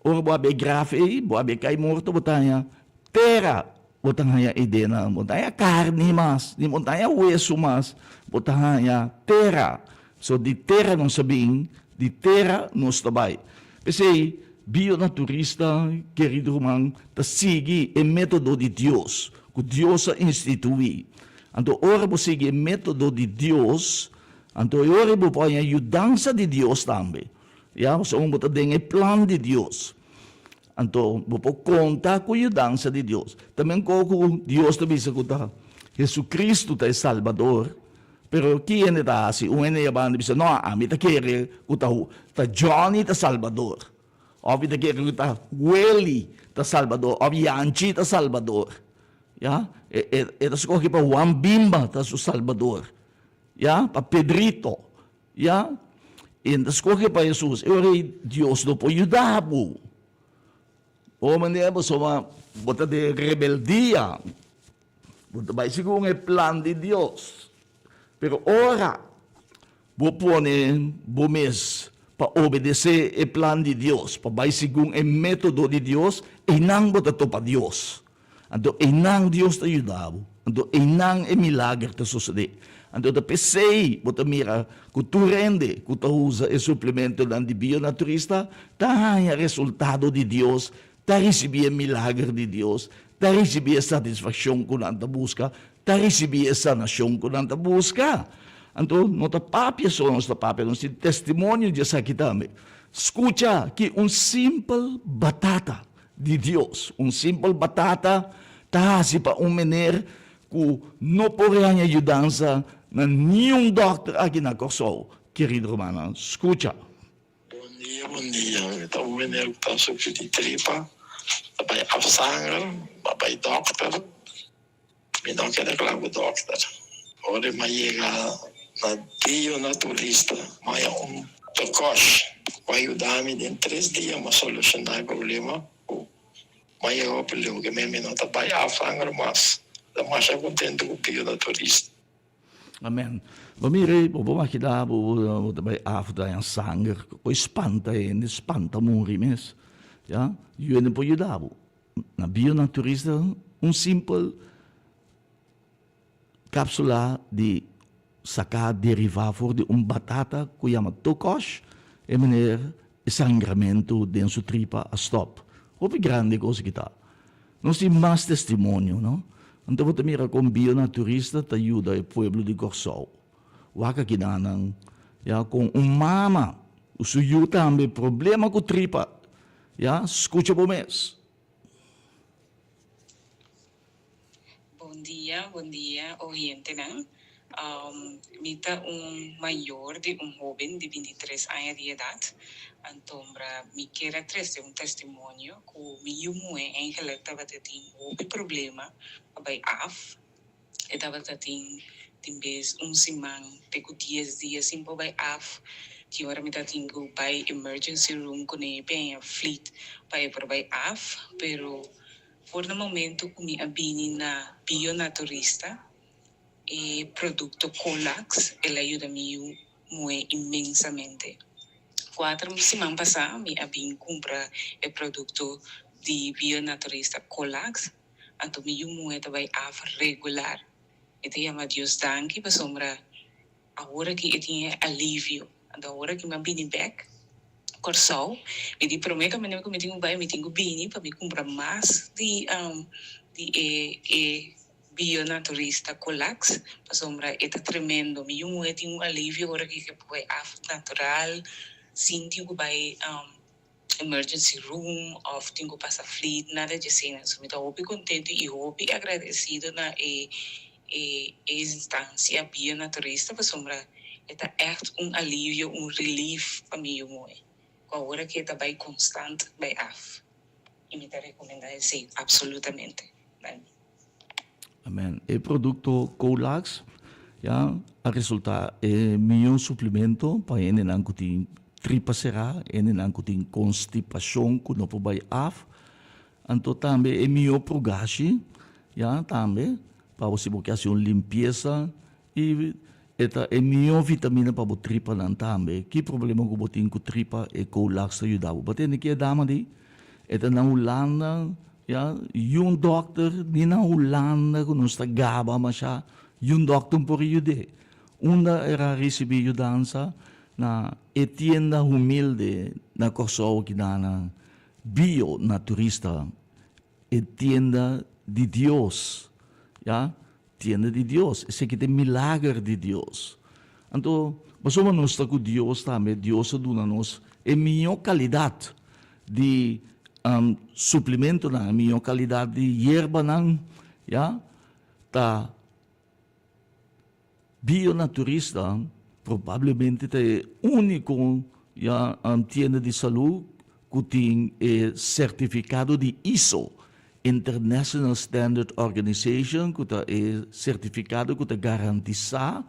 ora bo a bai graf ei, bo a bai kai morto, bo ta haña tera, bo ta haña ei den nan, bo ta haña karni mas, ni bo ta haña wesu mas, bo ta haña tera. So di tera nos a bin, di tera nos ta bai. P'esei, bionaturista, kerido ruman, ta sigui e metodo di Dios, ku Dios a instituí. Anto ora bo sigui e método di Dios, anto e ora bo por haña yudansa di Dios tambe. Ya, pasobra bo ta den e plan di Dios. Anto bo por konta ku yudansa di Dios. Ta menkó ku Dios ta bisa ku ta Jesucristo ta e Salbador, pero ki hende ta hasi? Un hende yabanda bisa, No, ami ta kere ku ta ta Johnny ta Salbador. Òf mi ta kere ku ta Willy ta Salbador, òf Yanchi ta Salbador. Ya, e e e ta scoge pa Juan Bimba ta su salbador, ya, pa Pedrito, ya, e ta scoge pa Hesus, e ora ei Dios no por yuda bo. Bo manera pasobra bo ta den rebeldia, bo ta bai segun e plan di Dios, pero ora Bo pone bo mes pa obedesé e plan di Dios, pa bai segun e método di Dios, einan bo ta topa Dios. Anto einan Dios ta yuda bo. Anto einan e milager ta sosodé. Anto ta p'esei bo ta mira ku tur hende ku ta usa e suplementonan di bionaturista ta haña resultado di Dios, ta risibí e milager di Dios, ta risibí e satisfakshon ku nan ta buska, Ta ricibi e sanacion cu nan ta busca. Anto, no ta papia so nos ta papia, nos tin testimonio di esaki tambe. Scucha ki un simpel batata di Dios, un simpel batata ta haci pa un meneer cu no por haña yudansa na niun dokter aki na Corsou. Kerido rumannan, scucha. Bon dia, bon dia. Mi ta un meneer cu ta sufri di tripa, ta bay afsanger, a bay dokter. Mi no keda kla ku dòkter. Ora mi a yega na Dio Naturista, mi haña un tokòsh ku a yuda mi den tres dia mi a solushoná e problema ku mi a yega hopi leu ke mi no ta bai afhanger mas. Mi ta masha kontentu ku Dio Naturista. Amen. Bo mira, bo por makina bo bo ta bai af ta haña sanger ku e spanta hende, spanta muri mes. Ya, yu hende por yuda bo. Na bionaturista un simpel kapsula di saká derivá for di un batata ku yama tokosh, e meneer e sangramentu den su tripa a stòp. Hopi grandi kos aki ta. Nos tin mas testimonio, no? Anto bo ta mira kon bionaturista ta yuda e pueblo di Kòrsou. Wak aki nan, ya, kon un mama ku su yu tambe problema ku tripa. Ya, skucha bo mes. Bon dia, bon dia oyentenan. Mi ta un mayor di un hoben di bintitres aña di edat. Antombra mi kier a trese un testimonio ku mi yu muhé eigenlijk tabata tin hopi problema pa bai af. E tabata tin tin bes un siman te ku dies dia sin por bai af. Tin ora mi ta tin ku bai emergency room kuné peña flit pa e por bai af. Pero for na momento ku mi a bini na Bionaturista e produkto Colax el a yuda mi yu muhé inmensamente. Kuater siman pasá mi a bin kumpra e produkto di Bionaturista Colax. Anto mi yu muhe ta bai af regular. E ta yama Dios danki pasobra awor aki e tin e alivio. Anto awor aki mi a bini bek Kòrsou, mi di promé kaminda ku mi tin ku bai mi tin ku bini pa mi kumpra mas di di e e bionaturista Colax pasobra e ta tremendo. Mi yu muhe tin un alivio ora ki e por bai af natural sin tin ku bai emergency room of tin cu pasa fleet, nada dje asina. So mi ta hopi contento y hopi agradecido na e e instancia Bia Naturista pasobra e ta echt un alivio, un relief pa mi yu moe cu awor aki e ta bay constant bay af y mi ta recomenda esey absolutamente. Danki. Amen. E producto Colax ya a resulta e miho suplemento pa hendenan cu tin tripa cera, hendenan cu tin constipacion cu no por bay af. Anto tambe e miho prugashi ya tambe pa bo si bo ke haci un limpieza y. E ta e mihó vitamina pa bo tripanan tambe. Ki problema ku bo tin ku tripa e Colax ta yuda bo. Bo tende ki e dama di? E ta na Hulanda, ya, yun dòkter ni na Hulanda ku nos ta gaba masha, yun dòkter no por yud'é. Unda el a risibí yudansa? Na e tienda humilde na Kòrsou kidanan, Bio Naturista. E tienda di Dios, ya, tienda di Dios, esaki ta e milager di Dios. Anto, pasobra nos ta ku Dios tambe, Dios a duna nos e mihó kalidat di suplimentonan, e mihó kalidat di yerbanan, ya, ta Bionaturista probablemente ta e úniko ya tienda di salú ku tin e sertifikado di ISO, International Standard Organization, ku ta e sertifikado ku ta garantisá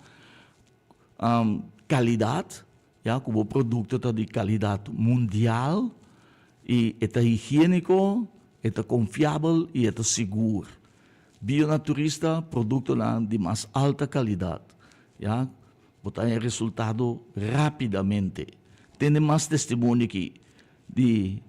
kalidat, ya ku bo produkto ta di kalidat mundial i e ta higiéniko, e ta konfiabel i e ta sigur. Bionaturista produktonan di mas alta kalidat, ya, bo ta haña resultado rápidamente. Tende mas testimonio aki di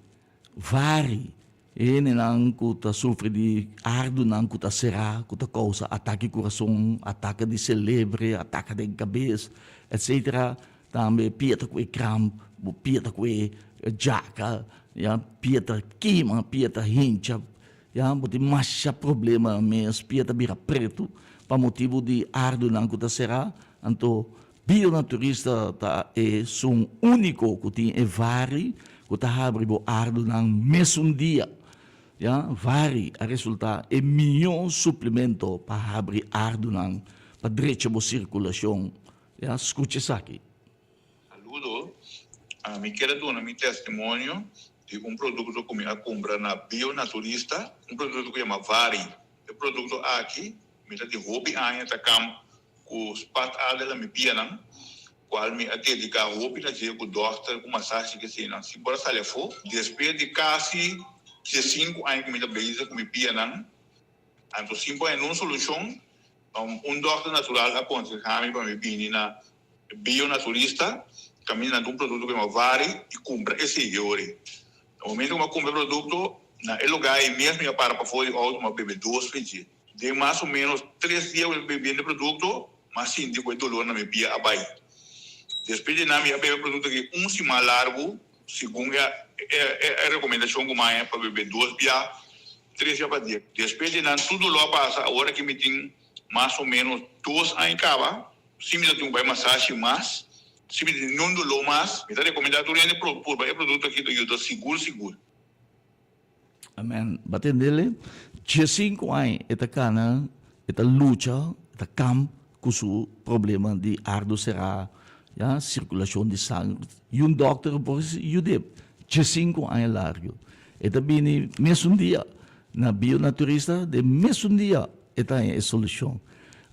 vari hendenan ku ta sufri di ardunan ku ta será, ku ta kousa atake kurason, atake di selebre, atake den kabes, etsetera. Tambe pia ta ku e kramp, bo pia ta ku e djaka, ya, pia ta kima, pia ta hincha. Ya bo tin masha problema mes, pia ta bira pretu pa motibu di ardunan ku ta será. Anto bionaturista ta esun úniko ku tin e vari ku ta habri bo ardunan mesun dia. Ya, vari a resultá e mihó suplemento pa habri ardunan, pa drecha bo sirkulashon. Ya, skucha esaki. Saludo, mi kier a duna mi testimonio di un produkto ku mi a kumpra na Bionaturista, un produkto ku yama Vari. E produkto aki mi ta tin hopi aña ta kamp ku spat alde na mi pianan, kual mi a dediká hopi na dje ku dòkter, ku masashi ke eseinan. Si por a sali afó, despues di kasi diesinku aña ku mi ta bezig ku mi pianan, anto sin por haña nun solushon, un dòkter natural a konsehá mi pa mi bini na Bionaturista kaminda nan ta un produkto ku yama Vari i kumpra esei e ora ei. Na momento ku mi a kumpra e produkto, na e lugá ei mes mi a para pafó di outo mi a bebe dos fenchi. Den mas o ménos tres dia ku mi a bebiendo e produkto, mi a sinti ku e dolor na mi pia a bai. Despues di nan mi a bebe e produkto aki un siman largu, segun e rekomendashon ku mi a haña pa bebe dos bia, tres bia pa dia. Despues di nan tur dolor a pasa, awor aki mi tin mas o ménos dos aña kaba. Si mi ta tin ku bai masashi mas, si mi tin niun doló mas, mi ta rekomendá tur hende purba e produkto aki ta yuda sigur sigur. Amen. Bo a tendele? Diesinku aña e ta kana, e ta lucha, e ta kamp ku su problema di ardu será, ya, sirkulashon di sanger. I un dòkter por yud'é. Diesinku aña largu. E ta bini mesun dia na bionaturista, den mesun dia e ta haña e solushon.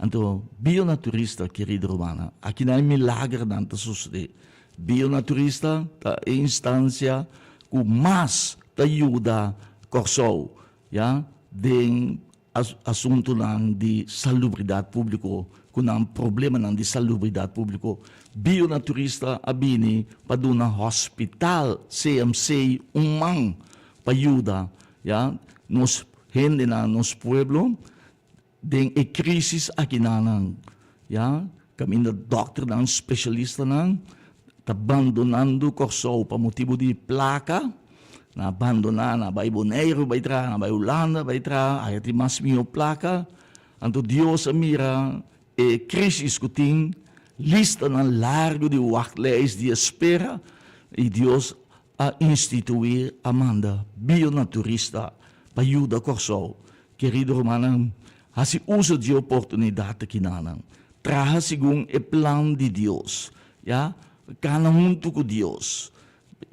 Anto, bionaturista, kerido rumannan, akinan e milagernan ta sosodé. Bionaturista ta e instansia ku mas ta yuda Kòrsou, ya, den asuntunan di salubridat públiko, ku nan problemanan di salubridat públiko. Bionaturista a bini pa duna hòspital CMC un man pa yuda, ya, nos hendenan, nos pueblo den e krísis akinanan, ya, kaminda dòkternan, spesialistanan ta bandonando Kòrsou pa motibu di plaka, nan a bandoná, nan a bai Boneiru bai traha, nan a bai Hulanda bai traha, aya tin mas mihó plaka. Anto Dios a mira e krísis ku tin, listanan largu di wachtlijst di espera, i Dios a instituí, a manda bionaturista pa yuda Kòrsou. Kerido rumannan, hasi uso di e oportunidat aki nanan. Traha segun e plan di Dios, ya. Kana huntu ku Dios,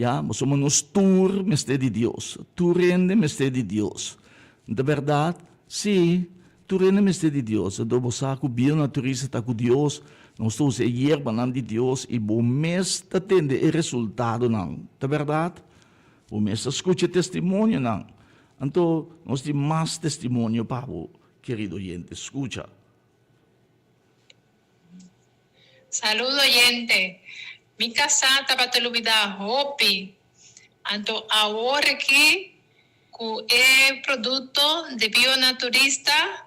ya. Pasobra nos tur mester di Dios. Tur hende mester di Dios. No ta bèrdat? Sí, tur hende mester di Dios. Anto bo sa ku bionaturista ta ku Dios, nos ta usa e yerbanan di Dios i bo mes ta tende e resultadonan. Ta bèrdat? Bo mes ta skucha e testimonionan. Anto nos tin mas testimonio pa bo, kerido oyente. Skucha. Saludo oyente. Mi kasá tabata lubidá hopi. Anto awor aki ku e produkto di Bionaturista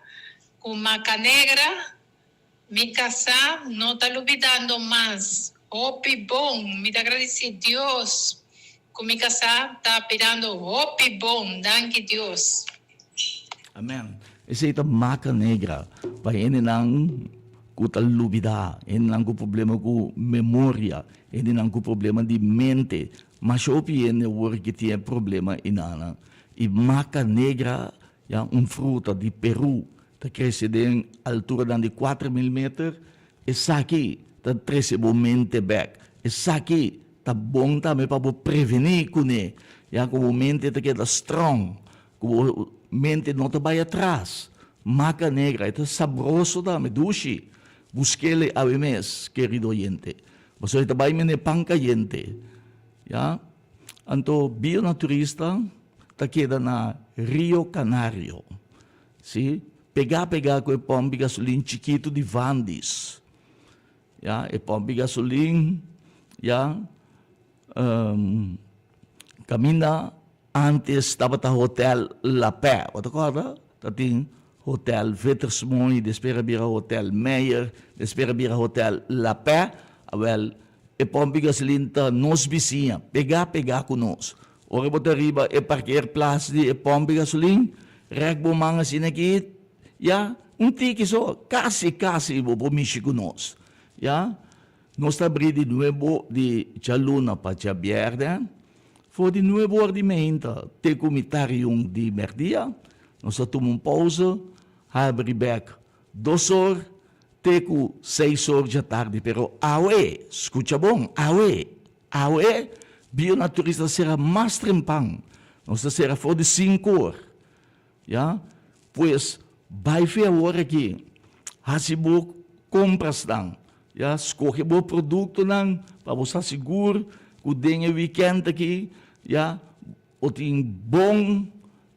ku Maca Negra mi kasá no ta lubidando mas. Hopi bon. Mi ta gradisí Dios ku mi kasá ta birando hopi bon. Danki Dios. Amen. Esei ta maca negra pa hendenan cu ta lubida, hendenan cu problema cu memoria, hendenan cu problema di mente. Masha hopi hende awor ki tin e problema inana. Y maca negra, ya, un fruta di Peru, ta crece den alturanan di 4000 meter. Esaki ta trece bo mente bek. Esaki ta bon tambe pa bo preveni cune, ya cu bo mente ta keda strong. Ku bo mente no ta bai atras. Maca negra, e ta sabroso tambe, dushi. Buskele awe mes, kerido oyente. Pasobra e ta bai mene pan kayente. Ya. Anto Bionaturista ta keda na Rio Canario. Si. Pegá pegá ku e pòmp di gasolin chikitu di Vandis. Ya, e pòmp di gasolin, ya, kaminda Antes tabata Hotel La Paix, bo ta corda? Ta tin Hotel Vittersmooi, despues a bira Hotel Meyer, despues a bira Hotel La Paix. Awel, e pomp di gasolin ta nos bisiña, pegá pegá ku nos. Ora bo ta riba e parkeerplaats di e pomp di gasolin, rèk bo man asina aki, ya, un tiki so, kasi kasi bo por mishi ku nos, ya. Nos ta abrí di nuebo di djaluna pa djabièrnè. For di nuebe or di meinta te ku mitar i un di mèrdia, nos ta tuma un pousa, habri bèk dos or te ku seis or djatardi. Pero awe, skucha bon, awe, awe Bionaturista ta sera mas trempan. Nos ta sera for di sinku or. Ya, pues bai fe awor aki, hasi bo komprasnan, ya, skohe bo produktonan pa bo sa sigur ku den e wikènt aki, ya, bo tin bon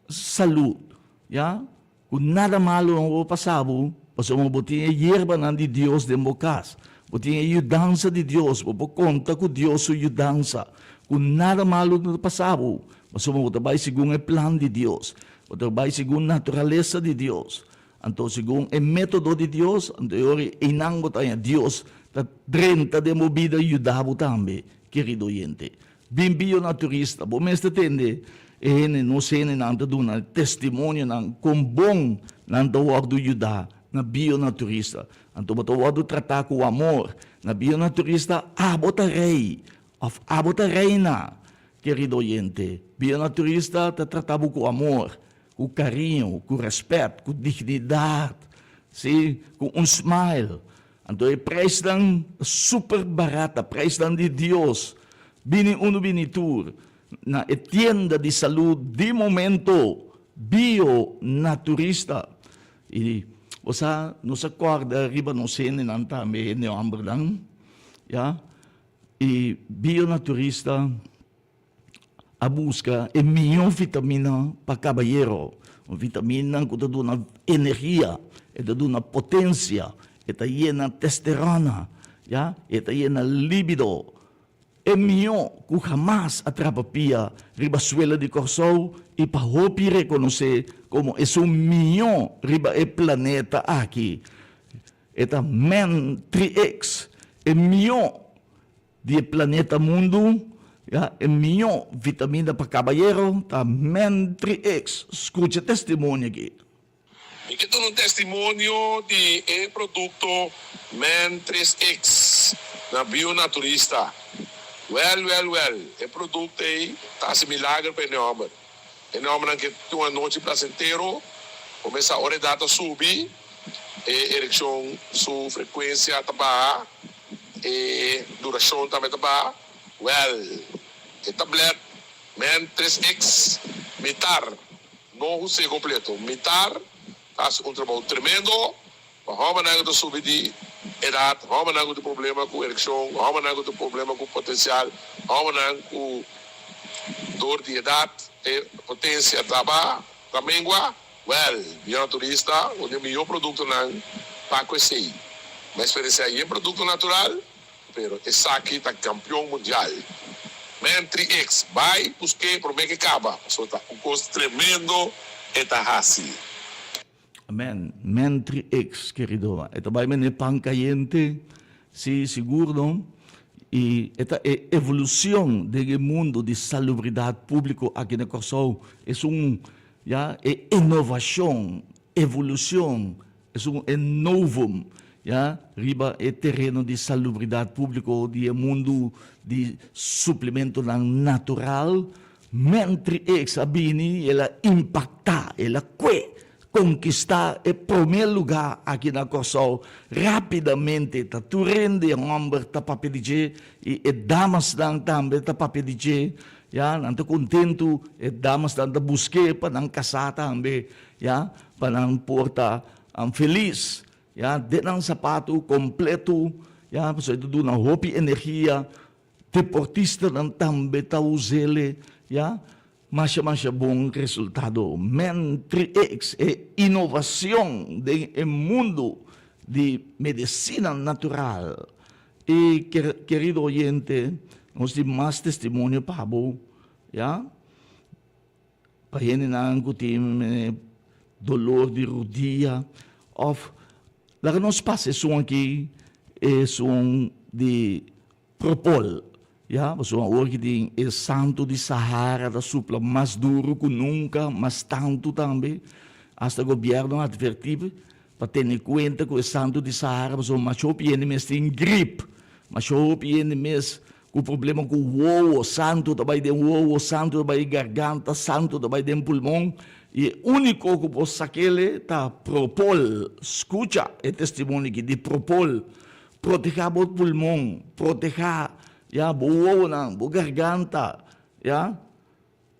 salud, ya, ku nada malu no por pasa bo, pasobra bo tin e yerbanan di Dios den bo kas, bo tin e yudansa di Dios, bo por konta ku Dios su yudansa, ku nada malu no ta pasa bo. Pasobra bo ta bai segun e plan di Dios, bo ta bai segun naturalesa di Dios, anto segun e método di Dios, anto e ora einan bo ta haña Dios ta drenta den bo bida i yuda bo tambe, kerido oyente. Bin bio na turista, bo mester tende e hende, nos hendenan ta duna testimonionan kon bon nan ta wòrdu yuda na bio na turista. Anto bo ta wòrdu tratá ku amor na bio na turista, abo ta rei Of abo ta reina? Kerido oyente, bionaturista ta trata bo ku amor, ku kariño, ku rèspèt, ku dignidat, sí, ku un smile. Anto e preisnan ta super barata, preisnan di Dios. Bini unu bini tur na e tienda di salud di momento, Bionaturista. I bo sa, nos a kòrda riba nos hendenan tambe, hende hòmbernan, ya. E bionaturista a buska e mihó vitamina pa kabayero, un vitamina ku ta duna energia, e ta duna potensia, e ta yena testerona, ya, e ta yena libido. E mihó ku hamas a trapa pia riba suela di Kòrsou i pa hopi rekonosé komo esun mihó riba e planeta aki. E ta Men 3X, e mihó di e planeta mundu, ya, e mihó vitamina pa kabayero ta Men 3X. Skucha testimonio aki. Mi ke duna un testimonio di e produkto Men 3X na Bionaturista. Wèl, wèl, wèl, e produkto ei ta hasi milager pa e hòmber. E nòmbernan ke tin un anochi plasentero, kumesa ora e dat ta subi, e erekshon su frekuensia ta baha, e durashon tambe ta baha. Wèl, e tablèt Men 3 X mitar, no hus'é kompleto, mitar ta hasi un trabou tremendo pa hòmbernan ku ta subi di edat, hòmbernan ku tin problema ku erekshon, hòmbernan ku tin problema ku potensial, hòmbernan ku dor di edat e potensia ta baha, ta mengua. Wèl, Bionaturista un di e mihó produktonan pa ku esei. Mi a eksperensiá yen produkto natural, pero esaki ta kampion mundial. Men 3X, bai busk'é promé ke kaba, pasobra ta un kos tremendo e ta hasi. Amen. Men 3X, kerido. E ta bai mene pan kayente, si, sigur no. I e ta e evolucion den e mundo di salubridad publico aki na Kòrsou. Esun, ya, e innovacion, evolucion, esun e novum, ya, riba e tereno di salubridad publico di e mundo di suplementonan natural. Men 3X a bini i el a impaktá, el a kue konkistá e promé lugá aki na Kòrsou rápidamente. Ta tur hende hòmber ta papia di dje i e damasnan tambe ta papia di dje, ya. Nan ta kontentu, e damasnan ta busk'é pa nan kasá tambe, ya, pa nan por ta felis, ya, den nan sapatu kompletu, ya, pasobra e ta duna hopi energia. Deportistanan tambe ta us'ele, ya. Masha masha bon resultado. Men 3X, e inovacion den e mundo di medicina natural. Y querido oyente, nos tin mas testimonio pa bo, ya. Pa hendenan ku tin dolor di rudia òf laga nos pasa esun aki esun di propol ya pasobra awor ki tin e santu di Sahara ta supla mas duru ku nunka mas tantu tambe asta gobièrnu a atvertí pa tene kuenta ku e santu di Sahara pasobra masha hopi hende mes tin grip masha hopi hende mes Ku problema ku wowo, santu ta bai den wowo, santu ta bai garganta, santu ta bai den pulmon, i e úniko ku por sak'el ta propol. Skucha e testimonio aki di propol. Protehá bo pulmon, protehá, ya, bo wowonan, bo garganta, ya,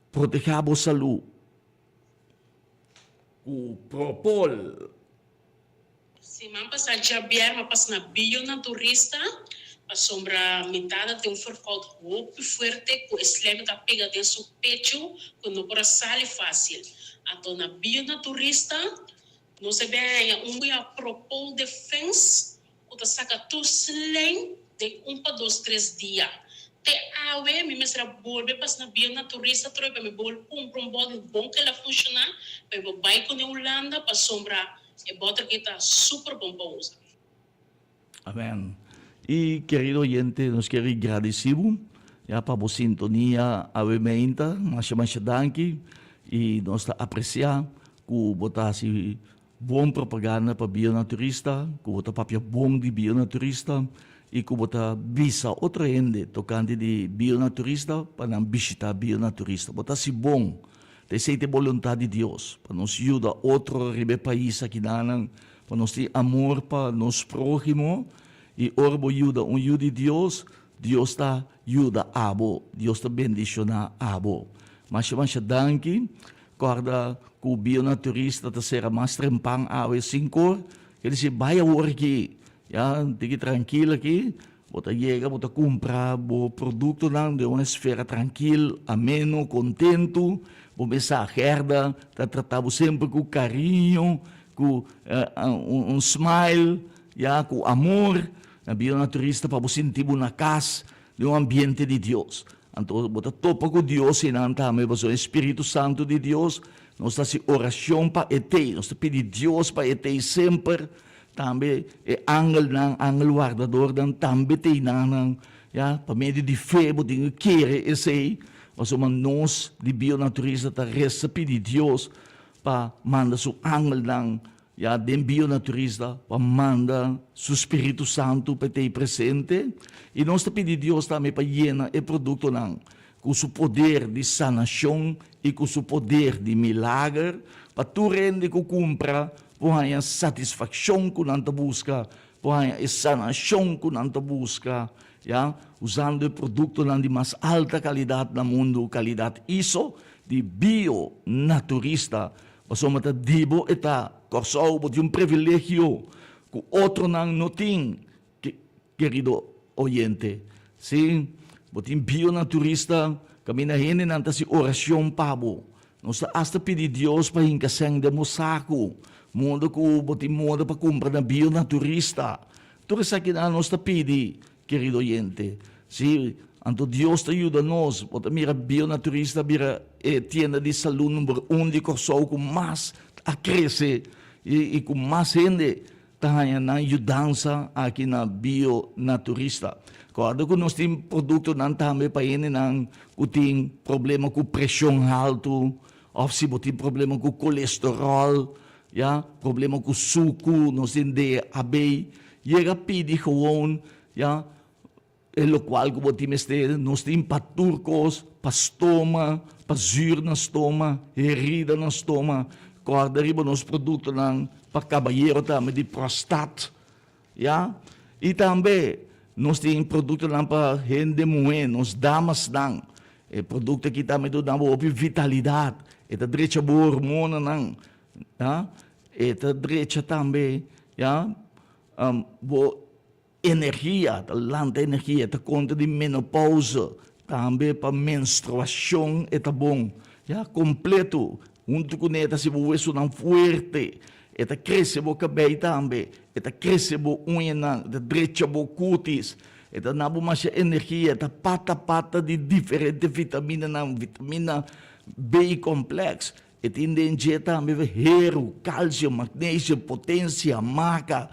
protehá bo salú ku propol. Siman pasá djabièrnè a pasa na Bio Naturista pasobra mi tata tin un ferkout hopi fuerte ku e slèm ta pega den su pechu ku no por a sali fásil. Anto na Bio Naturista nos a bin haña un guia Propol Defense ku ta saka tur slèm den un pa dos tres dia. Te awe mi mester a bolbe pasa na Bio Naturista atrobe pa mi bolbe kumpra un bòtel bon ku el a funshoná pa mi por bai kuné Hulanda pasobra E boter aki ta super bon pa usa. Amen. Y kerido oyente nos kier gradeci bo ya pa bo sintonia awe meinta masha masha danki y nos ta aprecia cu bo ta haci bon propaganda pa Bionaturista cu bo ta papia bon di Bionaturista y cu bo ta bisa otro hende tocante di Bionaturista pa nan bishita Bionaturista bo ta haci bon Ta esei ta e boluntat di Dios, pa nos yuda otro riba e pais akinanan, pa nos tin amor pa nos próhimo, i ora bo yuda un yu di Dios, Dios ta yuda abo, Dios ta bendishoná abo. Masha masha danki. Kòrda ku Bionaturista ta sera mas trempan awe sinkor, ke disi bai awor aki, ya, tiki trankil aki. Bo ta yega, bo ta kumpra bo produktonan den un esfera trankil, ameno, kontentu. Bo mesa Gerda ta trata bo semper ku kariño, ku un smile, ya, ku amor. Na bira una turista pa bo sinti bo na kas den un ambiente di Dios. Anto bo ta topa ku Dios einan tambe, pasobra e Spiritu Santu di Dios, nos ta hasi orashon pa e tei, nos ta pidi Dios pa e tei semper. Tambe e angelnan, angel wardadornan tambe ta einanan, ya, pa medio di fe bo tin ku kere esei, pasobra nos di Bionaturista ta resa pidi Dios pa manda su angelnan, ya, den Bionaturista pa manda su Spiritu Santu pa e ta ei presente, i nos ta pidi Dios tambe pa yena e produktonan ku su poder di sanashon i ku su poder di milager, pa tur hende ku kumpra por haña satisfakshon ku nan ta buska, por haña e sanashon ku nan ta buska, ya, usando e produktonan di mas alta kalidat na mundu, kalidat iso di bio naturista, pasobra ta di bo e ta. Kòrsou, bo tin un privilegio ku otronan no tin. Kerido oyente, si bo tin bionaturista, kaminda hendenan ta hasi orashon pa bo. Nos ta asta pidi Dios pa hinka sèn den bo saku, moda ku bo tin moda pa kumpra na bionaturista. Tur esakinan nos ta pidi, kerido oyente. Sí, anto Dios ta yuda nos. Bo ta mira Bionaturista a bira e tienda di salú number un di Kòrsou ku mas a krese i ku mas hende ta haña nan yudansa aki na Bionaturista. Kòrda ku nos tin produktonan tambe pa hendenan ku tin problema ku preshon haltu òf si bo tin problema ku kolesteròl, ya, problema ku suku, nos tin DAB. Yega pidi gewoon, ya, E lokual ku bo tin mester, nos tin pa tur kos, pa stoma, pa zür na stoma, herida na stoma, kòrda riba nos produktonan pa kabayero tambe di prostat, ya. I tambe nos tin produktonan pa hende muhé, nos damasnan. E produkto aki tambe ta duna bo hopi vitalidat, e ta drecha bo hormonanan, ya. E ta drecha tambe, ya, bo. Energia, ta lanta energia, ta kontra di menopausa, tambe pa menstruashon e ta bon. Ya, kompleto, huntu kuné e ta hasi bo wesunan fuerte, e ta krese bo kabei tambe, e ta krese bo uñanan, e ta drecha bo kutis, e ta na bo masha energia, e ta pata pata di diferente vitaminanan, vitamina B complex, e tin den dje tambe heru, kalsio, magnesio, potensia, maca.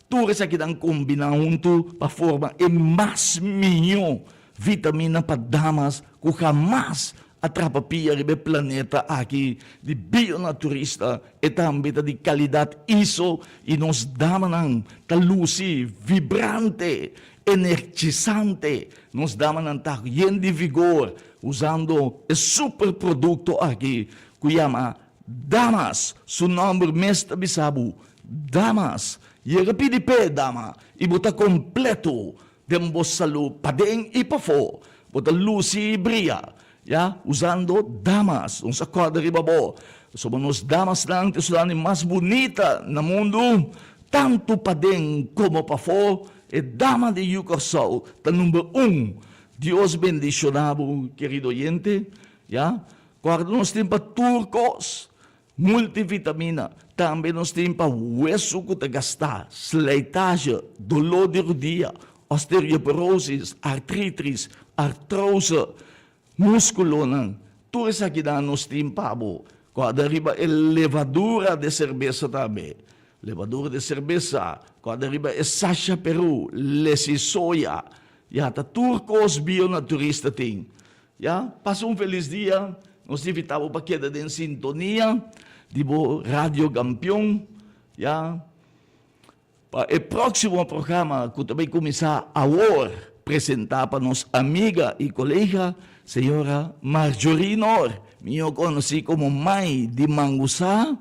Tur esakinan kombiná huntu pa forma e mas mihó vitamina pa damas ku hamas a trapa pia riba e planeta aki di bionaturista. E tambe ta di kalidat iso i nos damanan ta lusi vibrante, energisante. Nos damanan ta yen di vigor usando e superprodukto aki ku yama Damas. Su nòmber mes ta bisa bo Damas, yega pidi p'e dama i bo ta kompleto den bo salú paden i pafó. Bo ta lusi i bria, ya, usando Damas. Nos a kòrda riba bo, pasobra nos damasnan ta esunnan di mas bunita na mundu, tantu paden komo pafó. E dama di Yu Kòrsou ta number un. Dios bendishoná bo, kerido oyente, ya. Kòrda nos tin pa tur kos. Multivitamina, tambe nos tin pa wesu ku ta gastá, slijtage, doló di rudia, osteoporosis, artritis, artrose, muskulonan. Tur esakinan nos tin pa bo. Kòrda riba e levadura de serbesa tambe. Levadura de serbesa, kòrda riba e sasha peru, lesi soya. Ya ta tur kos bionaturista tin. Ya, pasa un felis dia. Nos ta invita bo pa keda den sintonia di bo Radio Kampion, ya, pa e proximo programa cu ta bay cuminsa awor, presenta pa nos amiga y colega, señora Marjorie Noor, miho conoci como Mai di Mangusá,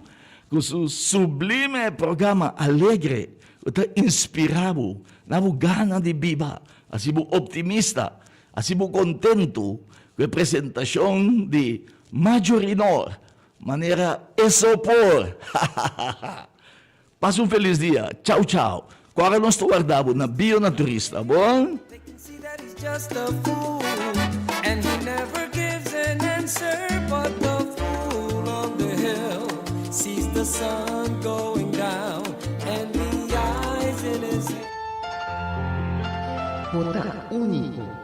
cu su sublime programa alegre cu ta inspira bo, na bo gana di biba, haci bo optimista. Hasi bo kontentu ku e presentashon di Majorinor manera e so por! Hahahaha! Pasa un felis dia! Chau chau! Ku ora nos ta warda bo na Bionaturista, bon? Bo ta úniko.